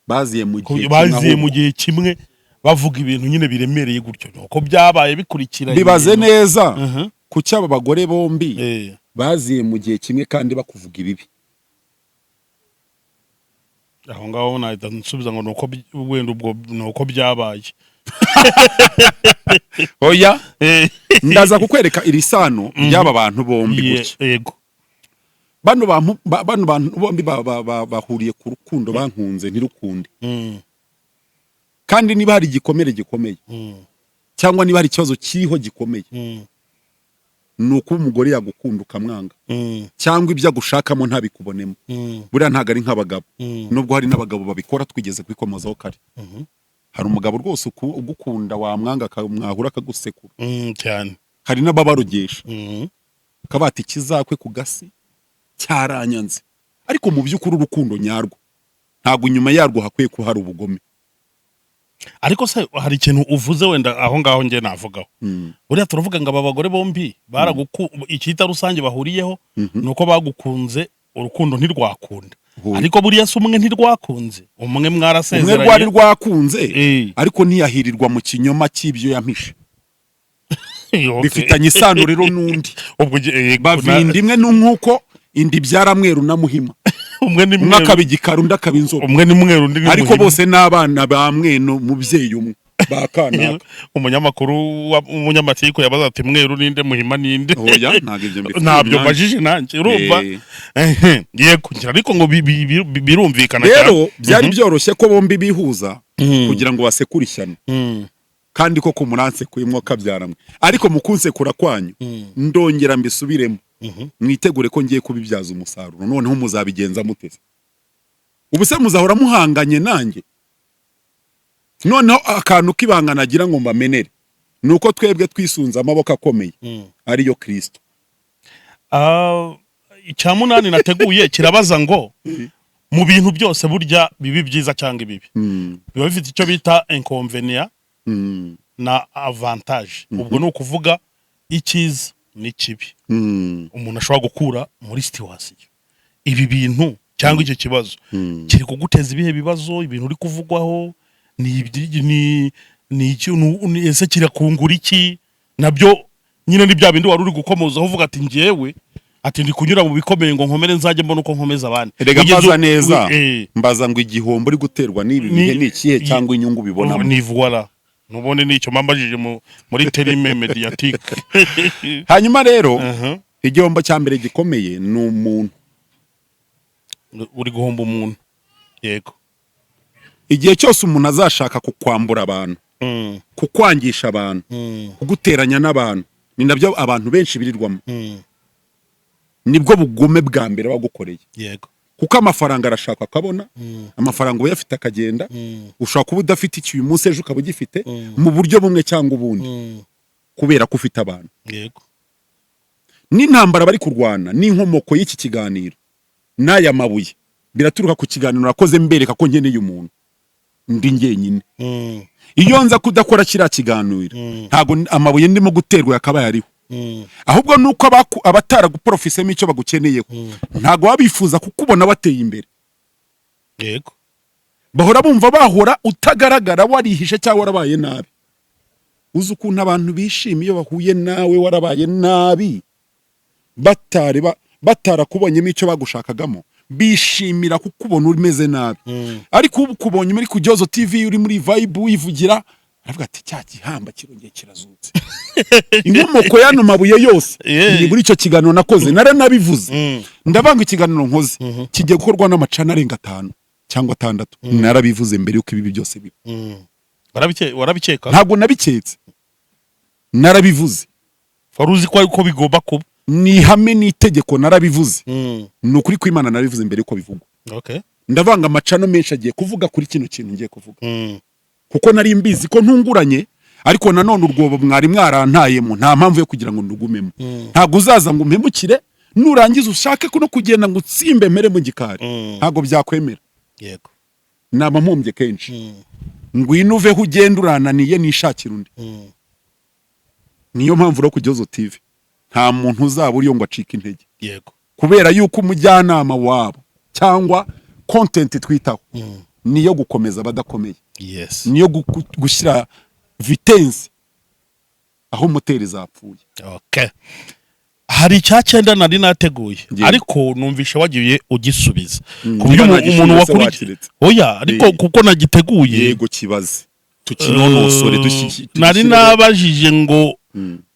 Baziye mu gihe kimwe. Baziye mu Ahubwo. gihe kimwe, bavuga ibintu nyine biremereye gutyo, nuko byabaye bikurikiranye. Bibaze neza. Kuki aba bagore bombi baziye mu gihe kimwe kandi bakuvuga ibibi? Aho ngaho nahita nsubiza ngo nuko wenda ubwo nuko byabaye. Oya, ndaza kukwereka iri sano ry'aba bantu bombi gutya. Bano bantu bombi bahuriye ku rukundo bankunze ntirukunde. Kandi niba hari igikomere gikomeye, cyangwa niba hari ikibazo kiriho gikomeye, ni uko umugore yagukunda ukamwanga, cyangwa ibyo agushakamo ntabikubonemo. Buriya ntabwo ari nk'abagabo, nubwo hari n'abagabo babikora, twigeze kubikomozaho kare. Hari umugabo rwose ugukunda, wamwanga mwahura akagusekura. Cyane. Hari n'ababarogesha, akabati ikizakwe ku gasi cyaranyanze. Ariko mu by'ukuri urukundo nyarwo ntabwo inyuma yarwo hakwiye kuba hari ubugome. Ariko se hari ikintu uvuze wenda aho ngaho njye navugaho. Buriya turavuga ngo aba bagore bombi baraguku, icyita rusange bahuriyeho ni uko bagukunze, urukundo ntirwakunda. Ariko buriya se umwe ntirwakunze? Umwe Umwe mwarasezeranye. rwari rwakunze, ariko ntiyahirirwa mu kinyoma cy'ibyo yampishe. Bifitanye isano rero n'undi. Ubwo Bavinda imwe, nk'uko indi ibyara mweru na muhima. Umwe ni Umwe mweru. akaba igikara, undi akaba inzobe. Umwe ni mweru, undi ni Ariko muhima. bose ni abana ba mweno mubyeyi umwe ba kanaka. Umunyamakuru w'umunyamategeko yabaza ati: "Mweru ninde? Muhima ninde?" Oya, ntabwo ibyo mbifitiye Ntabyo umwanya. mbajije nanjye, urumva. Ehe, yego, ngira ariko ngo birumvikana Rero cyane. byari byoroshye ko bombi bihuza kugira ngo basekure ishyano. Kandi koko muransekuye mwakabyaramwe, ariko mu kunsekura kwanyu, ndongera mbisubiremo, mwitegure ko ngiye kubibyaza umusaruro. Noneho muzabigenza muteze? Ubu se muzahora muhanganye nanjye? Noneho akantu k'ibanga nagira ngo mbamenere ni uko twebwe twisunze amaboko akomeye, ariyo Kirisito. Ah, icya munani nateguye kirabaza ngo mu bintu byose burya, bibi byiza cyangwa ibibi, biba bifite icyo bita inconvénient na avantage. Ubwo ni ukuvuga icyiza n'ikibi umuntu ashobora gukura muri situation. Ibi bintu cyangwa icyo kibazo kiri kuguteza ibihe bibazo? Ibintu uri kuvugwaho ni ni iki? Ese kirakungura iki? Nabyo nyine ni bya bindi wari uri gukomozaho uvuga ati: "Njyewe," ati, "ndi kunyura mu bikomeye ngo nkomere, nzajye mbona uko nkomeza abandi." Erega Ugeze mbaza neza. Mbaza ngo igihombo uri guterwa n'ibi bihe ni ikihe, cyangwa inyungu ubibonamo? Ni voilà, nubone nicyo mbambajije muri terme médiatique. Hanyuma rero Igihombo cya mbere gikomeye ni umuntu. Uri guhomba umuntu, yego. Igihe cyose umuntu azashaka kukwambura abantu, kukwangisha abantu, kuguteranya n'abantu, ni nabyo abantu benshi birirwamo, nibwo bugome bwa mbere bagukoreye. Kuko amafaranga arashaka akabona, amafaranga uba uyafite akagenda. Ushobora kuba udafite iki uyu munsi, ejo ukaba ugifite mu buryo bumwe cyangwa ubundi, kubera ko ufite abantu. N'intambara bari kurwana n'inkomoko y'iki kiganiro n'aya mabuye biraturuka ku kiganiro nakoze mbereka ko nkeneye umuntu, ndi njyenyine. Iyo nza kudakora kiriya kiganiro, ntabwo amabuye ndimo guterwa yakabaye ariho. Ahubwo nuko abataraguporofisemo icyo bagukeneyeho, ntabwo baba bifuza kukubona bateye imbere. Bahora bumva bahora utagaragara, warihishe cyangwa warabaye nabi. Uzi ukuntu abantu bishima iyo bahuye nawe warabaye nabi, batari batarakubonyemo icyo bagushakagamo? Bishimira kukubona umeze nabi. Ariko ubu ukubonye muri ku Gihozo TV, uri muri vibe, wivugira, aravuga ati: "Cya gihamba kirongeye kirazutse." Inkomoko y'ano mabuye yose ni muri icyo kiganiro nakoze. Naranabivuze, ndavanga ikiganiro nkoze kigiye gukorwa n'amacana arenga 5 cyangwa 6. Narabivuze mbere y'uko ibi byose biba. Warabikeka? Ntabwo nabiketse, narabivuze. Wari uzi ko ariko bigomba kuba? Ni ihame n'itegeko, narabivuze. Ni ukuri kw'Imana, narabivuze mbere y'uko bivugwa. Ndavanga amacano menshi agiye kuvuga kuri kino kintu ngiye kuvuga, kuko nari mbizi ko ntunguranye. Ariko nanone urwobo mwari mwarantayemo, nta mpamvu yo kugira ngo ndugumemo. Ntabwo uzaza ngo umpemukire, nurangiza ushake no kugenda ngo utsimbe mere mu gikari. Ntabwo byakwemera. Naba mpombye kenshi. Ngwino uveho ugenda, urananiye, nishakira undi. Niyo mpamvu rero ku Gihozo TV nta muntu uzaba uriyo ngo acike intege, kubera yuko umujyanama wabo cyangwa content twitaho niyo gukomeza abadakomeye, niyo gushyira vitesse aho moteri zapfuye. Okay. Hari icya cyenda nari nateguye, ariko numvishe wagiye ugisubiza ku buryo Niba umuntu nagisubiza se wakurikiye wakiretse. Oya, ariko kuko nagiteguye. Yego, kibaze tukinonosore. Nari Tugishyireho. nabajije ngo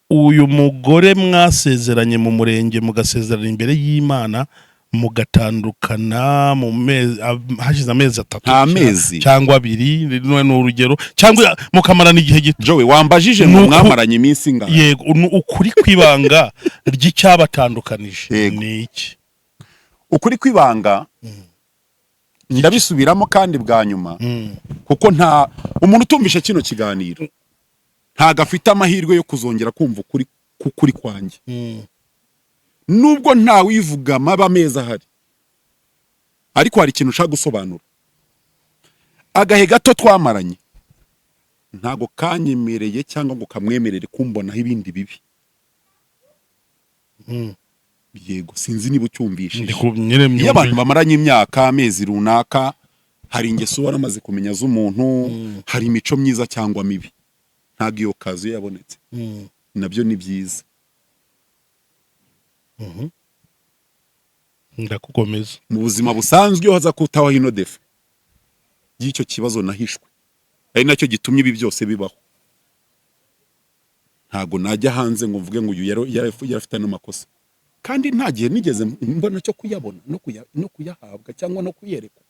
uyu mugore mwasezeranye mu murenge, mugasezerana imbere y'Imana, mugatandukana mu mezi hashize amezi 3 Nta mezi. cyangwa 2, ni urugero, cyangwa mukamarana igihe gito. Jowe, wambajije ngo mwamaranye iminsi ingana? Yego, ni ukuri kw'ibanga ry'icyabatandukanije ni iki? Ukuri kw'ibanga, ndabisubiramo kandi bwa nyuma, kuko nta umuntu utumvishe kino kiganiro ntago afite amahirwe yo kuzongera kumva ukuri k'ukuri kwanjye. Nubwo ntawivuga amaba ameza ahari, ariko hari ikintu ushaka gusobanura. Agahe gato twamaranye ntago kanyemereye cyangwa ngo kamwemerere kumbonaho ibindi bibi. Yego, sinzi niba ucyumvishije. Ndi ku nyine. Iyo abantu bamaranye imyaka, amezi runaka, hari ingeso waramaze kumenya z'umuntu, hari imico myiza cyangwa mibi. Ntabwo iyo kazi yabonetse, nabyo ni byiza. Ndakukomeza. Mu buzima busanzwe, iyo haza kutabaho ino défaut y'icyo kibazo nahishwe, ari nacyo gitumye ibi byose bibaho, ntabwo najya hanze ngo mvuge ngo uyu yari afite ano makosa, kandi nta gihe nigeze mbona cyo kuyabona no kuyahabwa cyangwa no kuyerekwa.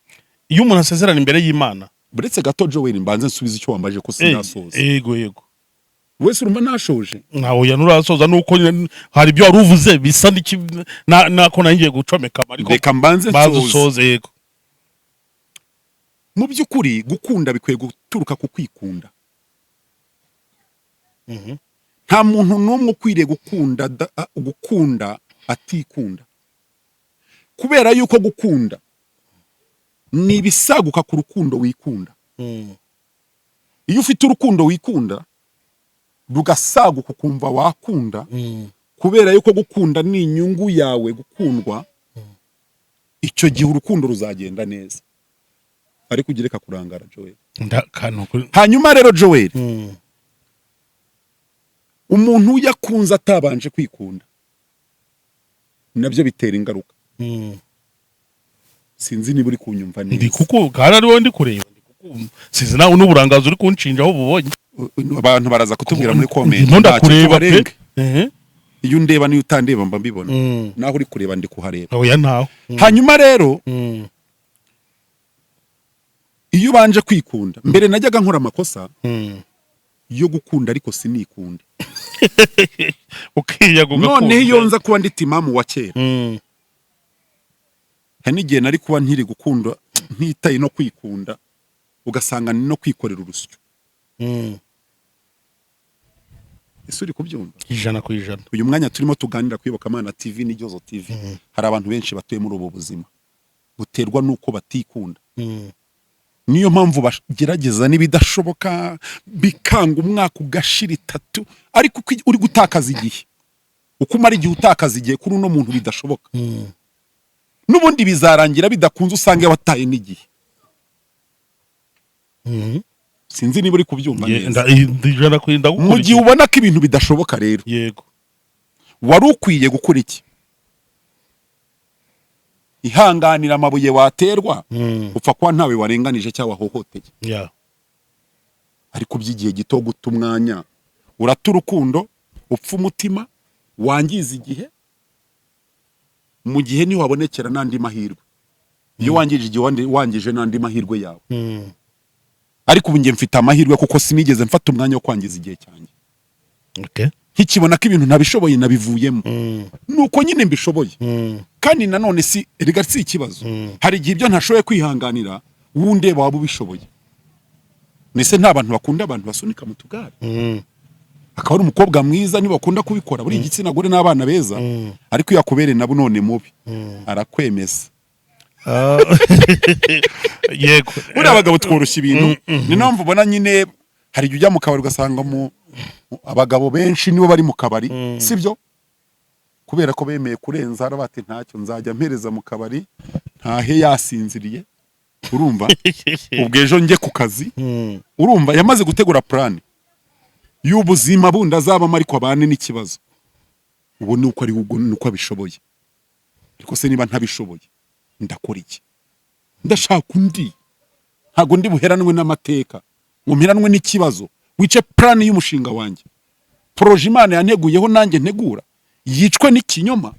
Iyo umuntu asezerana imbere y'Imana. Buretse gato Joel, mbanze nsubize icyo wambaje ko sinasoza. Yego. Wese urumva nashoje? Ntawe yanurasoza, nuko nyine hari ibyo wari uvuze bisa n'iki nako nari ngiye gucomeka, ariko Reka mbanze banza nsoze. usoze, yego. Mu by'ukuri, gukunda bikwiye guturuka ku kwikunda. Nta muntu n'umwe ukwiriye gukunda atikunda, kubera yuko gukunda ni ibisaguka ku rukundo wikunda. Iyo ufite urukundo wikunda, rugasaguka, ukumva wakunda, kubera yuko gukunda ni inyungu yawe gukundwa, icyo gihe urukundo ruzagenda neza. Ariko ugire kurangara, Joel. Ndakantu kuri. Hanyuma rero Joel, umuntu yakunze atabanje kwikunda, nabyo bitera ingaruka. Sinzi niba uri kunyumva Ndi neza. kuko kandi ari wowe ndi kureba, ndi kukumva, sinzi nawe n'uburangazi uri kunshinja aho bubonye. Abantu baraza kutubwira muri comment. Ndimo Ntacyo ndakureba pe. tubarenge. Iyo undeba n'iyo utandeba mba mbibona. Naho uri kureba ndi kuhareba. Oya, ntawe. Hanyuma rero, iyo ubanje kwikunda mbere, najyaga nkora amakosa yo gukunda ariko sinikunde. Ukiyaga ugakunda. Noneho iyo nza kuba ndi timamu wa kera, hari n'igihe nari kuba nkiri gukunda ntitaye no kwikunda, ugasanga ni no kwikorera urusyo. Ese uri kubyumva? 100%. Uyu mwanya turimo tuganira ku Iyobokamana TV n'Igihozo TV, hari abantu benshi batuye muri ubu buzima buterwa n'uko batikunda. Niyo mpamvu bagerageza n'ibidashoboka bikanga, umwaka ugashira, 3, ariko uko uri gutakaza igihe, uko umara igihe utakaza igihe kuri uno muntu bidashoboka, n'ubundi bizarangira bidakunze, usange wataye n'igihe. Sinzi niba uri kubyumva neza. 100 ku Mu gihe ndagukurikiye. ubona ko ibintu bidashoboka rero, wari ukwiye gukora iki? Ihanganira amabuye waterwa, upfa kuba ntawe warenganije cyangwa wahohoteye. Ariko by'igihe gito, guta umwanya, urata urukundo, upfa umutima, wangiza igihe. Mu gihe ntiwabonekera n'andi mahirwe. Iyo wangije igihe, wangije n'andi mahirwe yawe. Ariko ubu njye mfite amahirwe kuko sinigeze mfata umwanya wo kwangiza igihe cyanjye. Nkikibona ko ibintu ntabishoboye, nabivuyemo. Nuko nyine mbishoboye. Kandi nanone si, erega si ikibazo. Hari igihe ibyo ntashoboye kwihanganira, wundeba waba ubishoboye. Nese nta bantu bakunda abantu basunika mu tugare? Akaba ari umukobwa mwiza, niba bakunda kubikora buri igitsina gore n'abana beza, ariko iyo akubereye nabo none mubi, arakwemeza. Ah. Yego. Buriya abagabo tworoshya ibintu. Ni nayo mpamvu ubona nyine hari igihe ujya mu kabari ugasanga abagabo benshi nibo bari mu kabari, sibyo? Kubera ko bemeye kurenza, haravuga ati: "Ntacyo, nzajya mpereza mu kabari ntahe yasinziriye." Urumva, ubwo ejo njye ku kazi. Urumva yamaze gutegura plan y'ubuzima bundi azabamo, ariko abane n'ikibazo. Ubu ni uko ari, ubwo ni uko abishoboye. Ariko se niba ntabishoboye ndakora iki? Ndashaka undi. Ntabwo ndi buheranwe n'amateka ngo mperanwe n'ikibazo wice plan y'umushinga wanjye, projet Imana yanteguyeho nanjye ntegura, yicwe n'ikinyoma.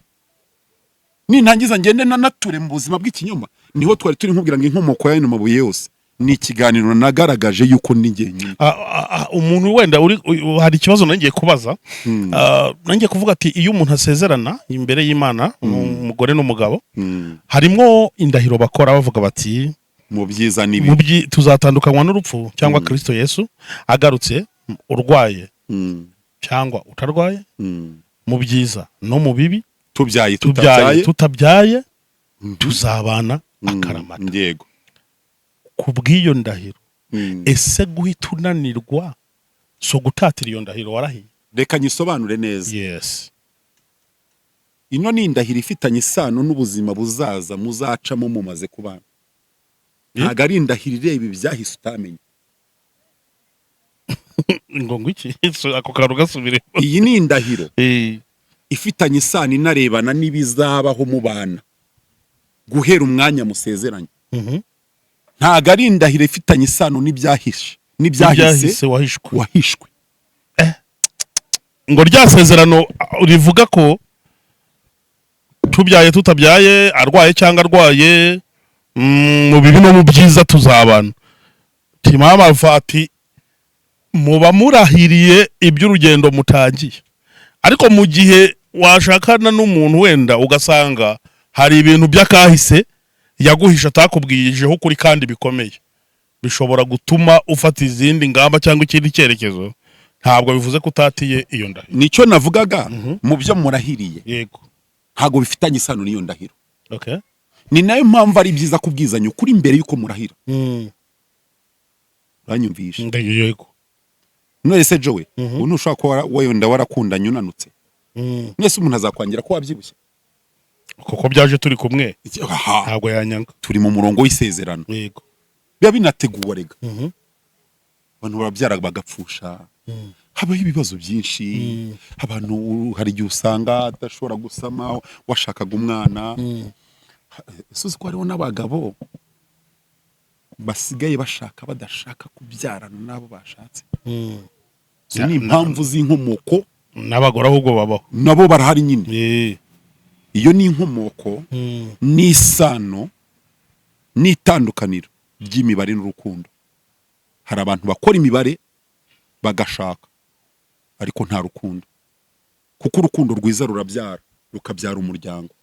Nintangiza ngende nanature mu buzima bw'ikinyoma. Niho twari turi nkubwira ngo inkomoko y'ayo mabuye yose ni ikiganiro nagaragaje yuko ni njyenyine. Umuntu wenda uri hari ikibazo nangiye kubaza. Nangiye kuvuga ati iyo umuntu asezerana imbere y'Imana, umugore n'umugabo, harimwo indahiro bakora bavuga bati: Mu byiza mu n'ibibi. Tuzatandukanywa n'urupfu cyangwa Kristo Yesu agarutse, urwaye cyangwa utarwaye, mu byiza no mu bibi, tubyaye, tubyaye, tutabyaye, tutabyaye, tuzabana akaramata. Ku bw'iyo ndahiro, ese guhita unanirwa so gutatira iyo ndahiro warahiye? Reka nyisobanure neza. Yes. Ino ni indahiro ifitanye isano n'ubuzima buzaza muzacamo mumaze kubana. Ntabwo ari indahiro ireba ibyahise utamenya. Ngo iki? So, ako kantu gasubire. Iyi ni indahiro ifitanye isano inarebana n'ibizabaho mubana guhera umwanya musezeranye. Ntabwo ari indahiro ifitanye isano n'ibyahishe, n'ibyahise ibyahise wahishwe. Wahishwe. Ngo rya sezerano rivuga ko tubyaye, tutabyaye, arwaye cyangwa arwaye, mu bibi no mu byiza tuzabana. Timama Alpha ati muba murahiriye iby'urugendo mutangiye, ariko mu gihe washakana n'umuntu wenda ugasanga hari ibintu by'akahise yaguhisha, atakubwijeho ukuri kandi bikomeye, bishobora gutuma ufata izindi ngamba cyangwa ikindi cyerekezo, ntabwo bivuze ko utatiye iyo ndahiro. Nicyo navugaga mu byo murahiriye. Ntabwo bifitanye isano n'iyo ndahiro. Ni nayo mpamvu ari byiza kubwizanya ukuri mbere y'uko murahira. Uranyumvisha? Yego. None se Jowe, ubu ntushobora kuba wenda warakundanye unanutse? Mwese umuntu azakwangira ko wabyibushye? Kuko byaje turi kumwe. Aha, ntabwo yanyanga. Turi mu murongo w'isezerano. Biba binateguwe rega. Abantu barabyara bagapfusha, habaho ibibazo byinshi. Abantu hari igihe usanga adashobora gusama washakaga umwana. Ese uzi ko hariho n'abagabo basigaye bashaka badashaka kubyarana n'abo bashatse? Izo ni impamvu z'inkomoko. N'abagore ahubwo babaho. Nabo barahari nyine. Iyo ni inkomoko n'isano n'itandukaniro ry'imibare n'urukundo. Hari abantu bakora imibare bagashaka, ariko nta rukundo, kuko urukundo rwiza rurabyara, rukabyara umuryango,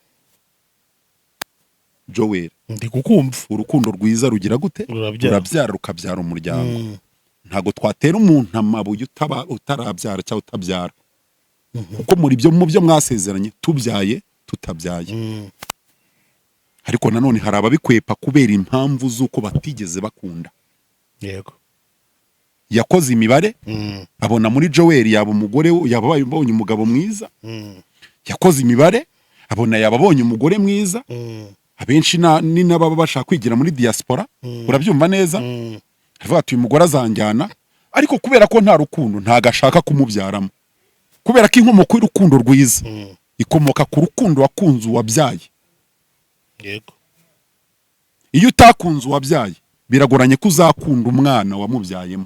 Joel. Ndi kukumva. Urukundo rwiza rugira gute? Rurabyara. Rurabyara, rukabyara umuryango. Ntabwo twatera umuntu amabuye utarabyara cyangwa utabyara, kuko muri byo, mu byo mwasezeranye, tubyaye tutabyaye. Ariko nanone hari ababikwepa kubera impamvu z'uko batigeze bakunda. Yakoze imibare, abona muri Joel yaba umugore we, yaba abonye umugabo mwiza. Yakoze imibare, abona yaba abonye umugore mwiza. Abenshi ni n'ababa bashaka kwigira muri diaspora, urabyumva neza? Avuga ati: "Uyu mugore azanjyana." Ariko kubera ko nta rukundo, ntago ashaka kumubyaramo, kubera ko inkomoko y'urukundo rwiza ikomoka ku rukundo wakunze uwabyaye. Iyo utakunze uwabyaye, biragoranye ko uzakunda umwana wamubyayemo.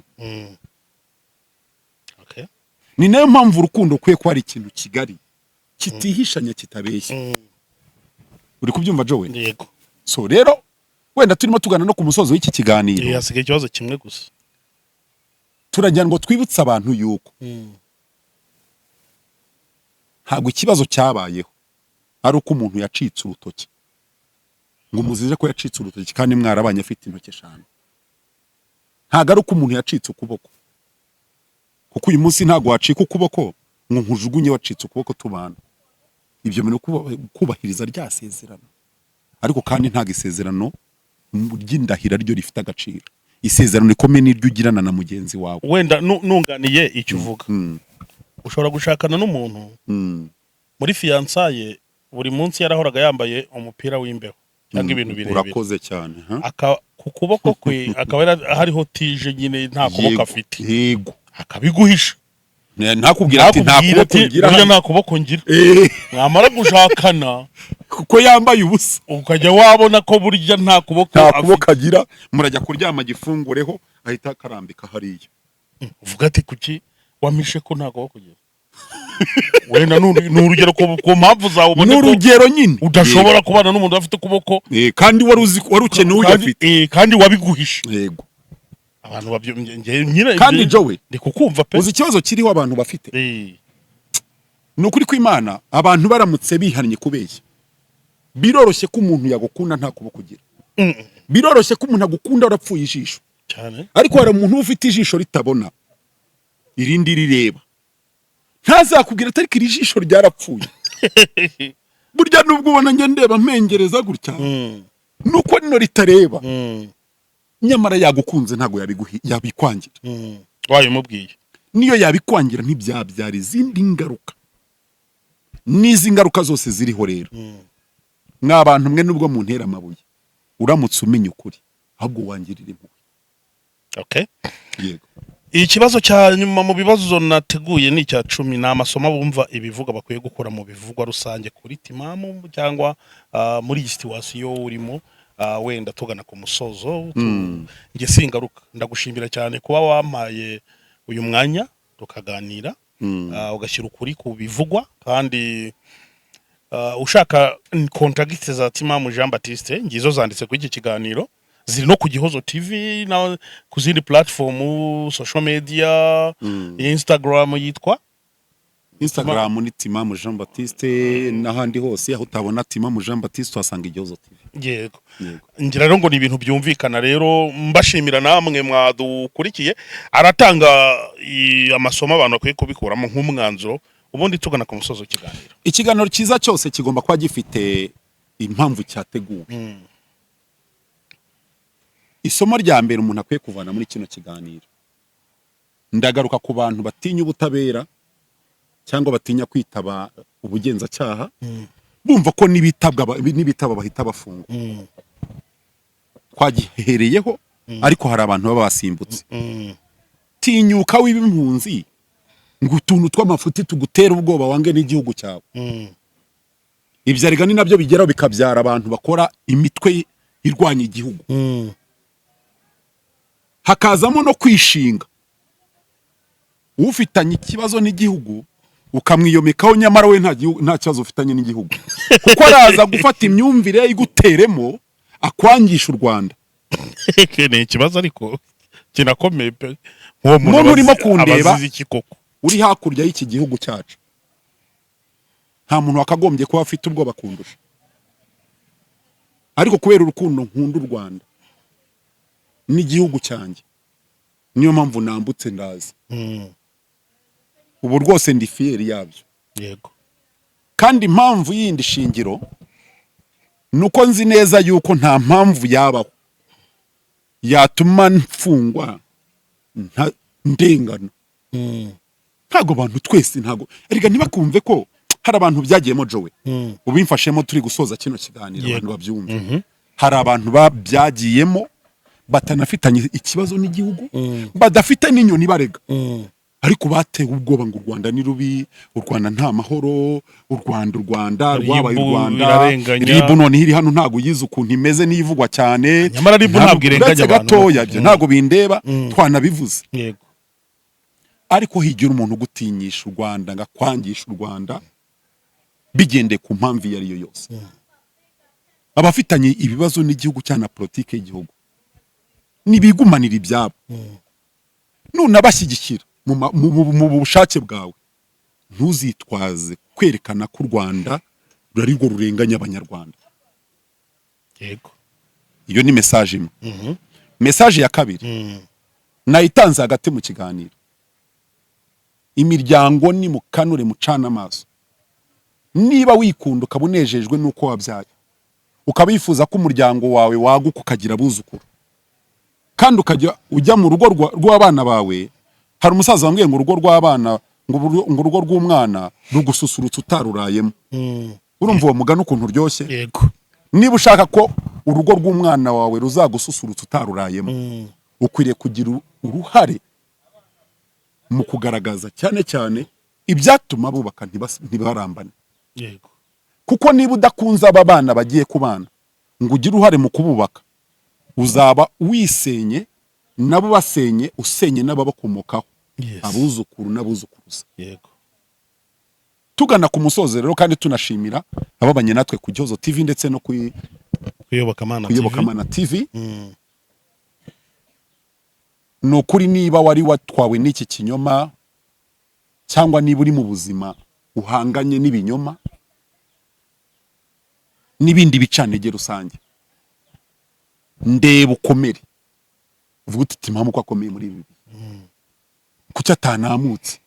Ni nayo mpamvu urukundo ukwiye kuba ari ikintu kigari, kitihishanya, kitabeshya. Uri kubyumva, Jowe? Yego. So rero, wenda turimo tugana no ku musozo w'iki kiganiro. Hasigaye ikibazo kimwe gusa. Turagira ngo twibutse abantu yuko ntabwo ikibazo cyabayeho ari uko umuntu yacitse urutoki, ngo umuzize ko yacitse urutoki kandi mwarabanye afite intoki 5. Ntabwo ari uko umuntu yacitse ukuboko, kuko uyu munsi ntabwo wacika ukuboko ngo nkujugunye wacitse ukuboko tubana. Ibyo bintu kubahiriza rya sezerano. Ariko kandi ntabwo isezerano ry'indahira ryo rifite agaciro. Isezerano rikomeye n'iryo ugirana na mugenzi wawe. Wenda nunganiye icyo uvuga, ushobora gushakana n'umuntu muri fiançailles buri munsi yarahoraga yambaye umupira w'imbeho cyangwa ibintu birebire. Urakoze cyane, ha? Ku kuboko kwe akaba hariho tige nyine, nta kuboko afite. Akabiguhisha. Ntakubwira ati nta Ntakubwira kuboko ati ngira burya hano. Nta kuboko ngira. Mwamara gushakana, kuko yambaye ubusa, ukajya wabona ko burya nta kuboko nta afite. kuboko agira. Murajya kuryama, gifungureho, ahita akarambika hariya. Uvuga ati: "Kuki wampishe ko nta kuboko ugira?" Wenda ni urugero ku mpamvu zawe ubone ko N'urugero nyine. udashobora kubana n'umuntu udafite ukuboko. Kandi wari uzi, wari ukeneye uyafite. Kandi wabiguhishe. Abantu babyo nyine. Kandi Joey, ndi kukumva pe. Uzi ikibazo kiriho abantu bafite? Ni ukuri kw'Imana, abantu baramutse bihannye kubeshya, biroroshye ko umuntu yagukunda nta kuboko ugira. Biroroshye ko umuntu agukunda warapfuye ijisho. Ariko hari umuntu uba ufite ijisho ritabona, irindi rireba, ntazakubwira atari ko iri jisho ryarapfuye. Burya nubwo ubona njya ndeba mpengereza gutya, nuko rino ritareba. Nyamara yagukunze, ntabwo yabikwangira. Wabimubwiye. Niyo yabikwangira, ntibyabyara izindi ngaruka. N'izi ngaruka zose ziriho rero, mwa bantu mwe, nubwo muntera amabuye, uramutse umenya ukuri, ahubwo wangirira impuhwe. Yego. Ikibazo cya nyuma mu bibazo nateguye ni icya 10. Ni amasomo bumva ibivuga bakwiye gukura mu bivugwa rusange kuri Timamu cyangwa muri iyi situation urimo. Wenda tugana ku musozo, njye singaruka. Ndagushimira cyane kuba wampaye uyu mwanya tukaganira, ugashyira ukuri ku bivugwa. Kandi ushaka contacts za Timamu Jean Baptiste, ngizo zanditse kuri iki kiganiro, ziri no ku Gihozo TV na ku zindi platform, social media, Instagram yitwa? Instagram ni Timamu Jean Baptiste, n'ahandi hose aho utabona Timamu Jean Baptiste uhasanga Igihozo TV. Yego. Yego. Ngira rero ngo ni ibintu byumvikana. Rero mbashimira namwe mwadukurikiye. Aratanga amasomo abantu bakwiye kubikuramo nk'umwanzuro, ubundi tugana ku musozo w'ikiganiro. Ikiganiro cyiza cyose kigomba kuba gifite impamvu cyateguwe. Isomo rya mbere umuntu akwiye kuvana muri kino kiganiro, ndagaruka ku bantu batinya ubutabera cyangwa batinya kwitaba ubugenzacyaha, bumva ko n'ibitaba bahita bafungwa. Twagihereyeho, ariko hari abantu baba basimbutse. Tinyuka wiba impunzi ngo utuntu tw'amafuti tugutera ubwoba, wange n'igihugu cyawe. Ibyo erega ni nabyo bigeraho bikabyara abantu bakora imitwe irwanya igihugu. Hakazamo no kwishinga ufitanye ikibazo n'igihugu. Ukamwiyomekaho, nyamara we nta kibazo ufitanye n'igihugu, kuko araza gufata imyumvire iguteremo akwangisha u Rwanda. Ni ikibazo ariko kinakomeye pe. Nk'uwo muntu Muntu urimo kundeba, aba azize iki koko? uri hakurya y'iki gihugu cyacu, nta muntu wakagombye kuba afite ubwoba kundusha, ariko kubera urukundo nkunda u Rwanda n'igihugu cyanjye, niyo mpamvu nambutse ndaza. Ubu rwose ndi fier yabyo. Kandi impamvu yindi shingiro ni uko nzi neza yuko nta mpamvu yabaho yatuma mfungwa ndengana. Ntabwo abantu twese, ntabwo erega, ntibakumve ko hari abantu byagiyemo. Jowe, ubimfashemo turi gusoza kino kiganiro, abantu babyumve. Hari abantu babyagiyemo batanafitanye ikibazo n'igihugu, badafite n'inyoni barega, ariko batewe ubwoba ngo u Rwanda ni rubi, u Rwanda nta mahoro, u Rwanda, u Rwanda rwabaye u RIB Rwanda. irarenganya. RIB none iri hano, ntabwo uyizi ukuntu imeze n'ivugwa cyane. Nyamara RIB ntabwo irenganya Uretse abantu. gatoya, ibyo ntabwo bindeba, twanabivuze. Ariko higira umuntu ugutinyisha u Rwanda ngo akwangishe u Rwanda bigendeye ku mpamvu iyo ari yo yose, abafitanye ibibazo n'igihugu cyangwa na politiki y'igihugu nibigumanira ibyabo. Nunabashyigikira mu bushake bwawe, ntuzitwaze kwerekana ko u Rwanda ruri rwo rurenganya Abanyarwanda. Iyo ni message imwe. Message ya kabiri nayitanze hagati mu kiganiro: imiryango ni mukanure, mucana amaso. Niba wikunda, ukaba unejejwe n'uko wabyaye, ukaba wifuza ko umuryango wawe waguka ukagira abuzukuru, kandi ukajya ujya mu rugo rw'abana bawe. Hari umusaza wambwiye ngo urugo rw'abana, ngo urugo rw'umwana rugususurutsa utarurayemo. Urumva uwo mugani ukuntu uryoshye? Yego. Niba ushaka ko urugo rw'umwana wawe ruzagususurutsa utarurayemo, ukwiriye kugira uruhare mu kugaragaza cyane cyane ibyatuma bubaka ntibarambane. Kuko niba udakunze aba bana bagiye kubana ngo ugire uruhare mu kububaka, uzaba wisenye, nabo basenye, usenye n'ababakomokaho, abuzukuru n'abuzukuruza. Tugana ku musozo rero, kandi tunashimira ababanye natwe ku Gihozo TV ndetse no kuri Kuyobokamana TV. Kuyobokamana TV. Ni ukuri, niba wari watwawe n'iki kinyoma, cyangwa niba uri mu buzima uhanganye n'ibinyoma n'ibindi bicantege rusange, ndeba ukomere, uvuga uti: "Impamvu ko akomeye muri ibi bihe, kuki atanamutse?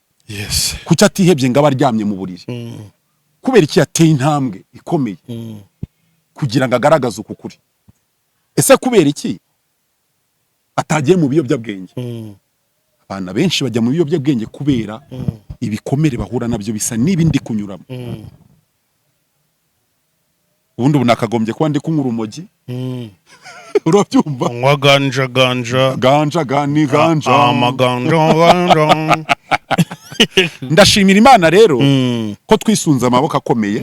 Kuki atihebye ngo abe aryamye mu buriri? Kubera iki yateye intambwe ikomeye kugira ngo agaragaze uku kuri? Ese kubera iki atagiye mu biyobyabwenge?" Abana benshi bajya mu biyobyabwenge kubera ibikomere bahura nabyo bisa n'ibi ndi kunyuramo. Ubundi ubu nakagombye kuba ndi kunywa urumogi, urabyumva? Unywa ganja, ganja. Ganja, gani ganja. Amaganja, ganja. Ndashimira Imana rero ko twisunze amaboko akomeye,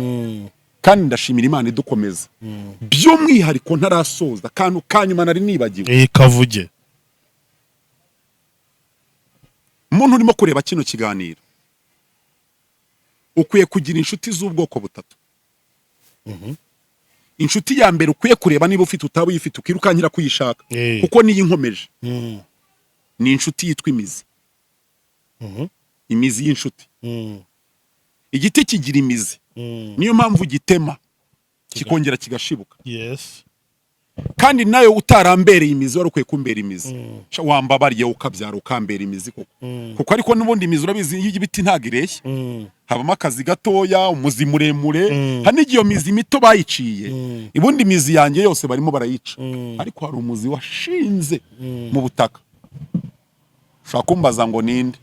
kandi ndashimira Imana idukomeza. By'umwihariko, ntarasoza, akantu ka nyuma nari nibagiwe. Eh, kavuge. Umuntu urimo kureba kino kiganiro, ukwiye kugira inshuti z'ubwoko butatu. Inshuti ya mbere ukwiye kureba niba ufite, utaba uyifite ukirukankira kuyishaka, kuko niyo inkomeje, ni inshuti yitwa imizi, imizi y'inshuti. Igiti kigira imizi, niyo mpamvu gitema kikongera kigashibuka. Kandi nawe utarambereye imizi, wari ukwiye kumbera imizi. Sha, wambabariye ukabyara ukambera imizi koko, kuko ariko n'ubundi imizi, urabizi, y'ibiti ntabwo ireshya. Habamo akazi gatoya, umuzi muremure. Hari n'igihe iyo mizi mito bayiciye. Ubundi imizi yanjye yose barimo barayica, ariko hari umuzi washinze mu butaka. Ushobora kumbaza ngo ninde,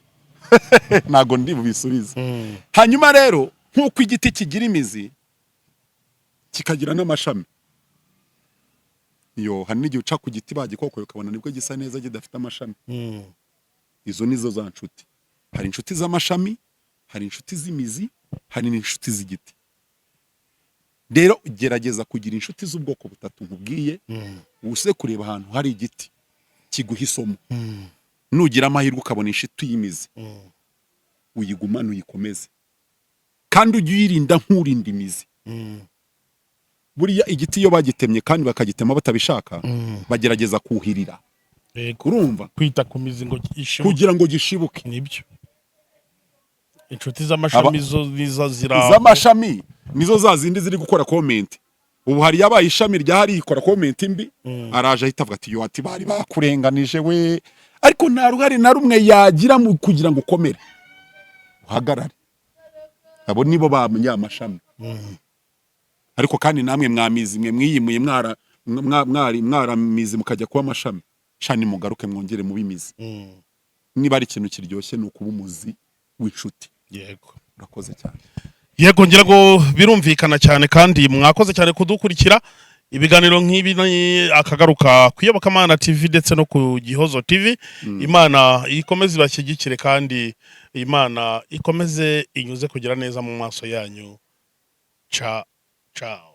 ntabwo ndi bubisubize. Hanyuma rero, nk'uko igiti kigira imizi kikagira n'amashami, yo hari n'igihe uca ku giti bagikokoye ukabona nibwo gisa neza kidafite amashami. Izo nizo za nshuti. Hari inshuti z'amashami, hari inshuti z'imizi, hari n'inshuti z'igiti. Rero gerageza kugira inshuti z'ubwoko butatu nkubwiye, use kureba ahantu hari igiti kiguha isomo. Nugira amahirwe ukabona inshuti y'imizi, uyigumane, uyikomeze. Kandi ujye uyirinda nk'urinda imizi. Buriya igiti iyo bagitemye kandi bakagitema batabishaka, bagerageza kuhirira. Urumva? Kwita ku mizi ngo ishibuke. Kugira ngo gishibuke. Nibyo, inshuti z'amashami zo nizo zira. Iz'amashami nizo za zindi ziri gukora comment. Ubu hari yabaye ishami rya hari ikora comment mbi, araje ahita avuga ati: "Yo," ati: "Bari bakurenganije we." Ariko nta ruhare na rumwe yagira mu kugira ngo ukomere, uhagarare. Abo nibo bamenye amashami. Ariko kandi namwe mwamizi mwe mwiyimuye, mwara mwari mwaramizi mukajya kuba amashami, shani mugaruke mwongere mube imizi. Niba ari ikintu kiryoshye, ni ukuba umuzi w'inshuti. Urakoze cyane. Yego, ngira ngo birumvikana cyane, kandi mwakoze cyane kudukurikira. Ibiganiro nk'ibi ni akagaruka ku Iyobokamana TV ndetse no ku Gihozo TV. Imana ikomeze ibashyigikire, kandi Imana ikomeze inyuze kugira neza mu maso yanyu. Ca ciao.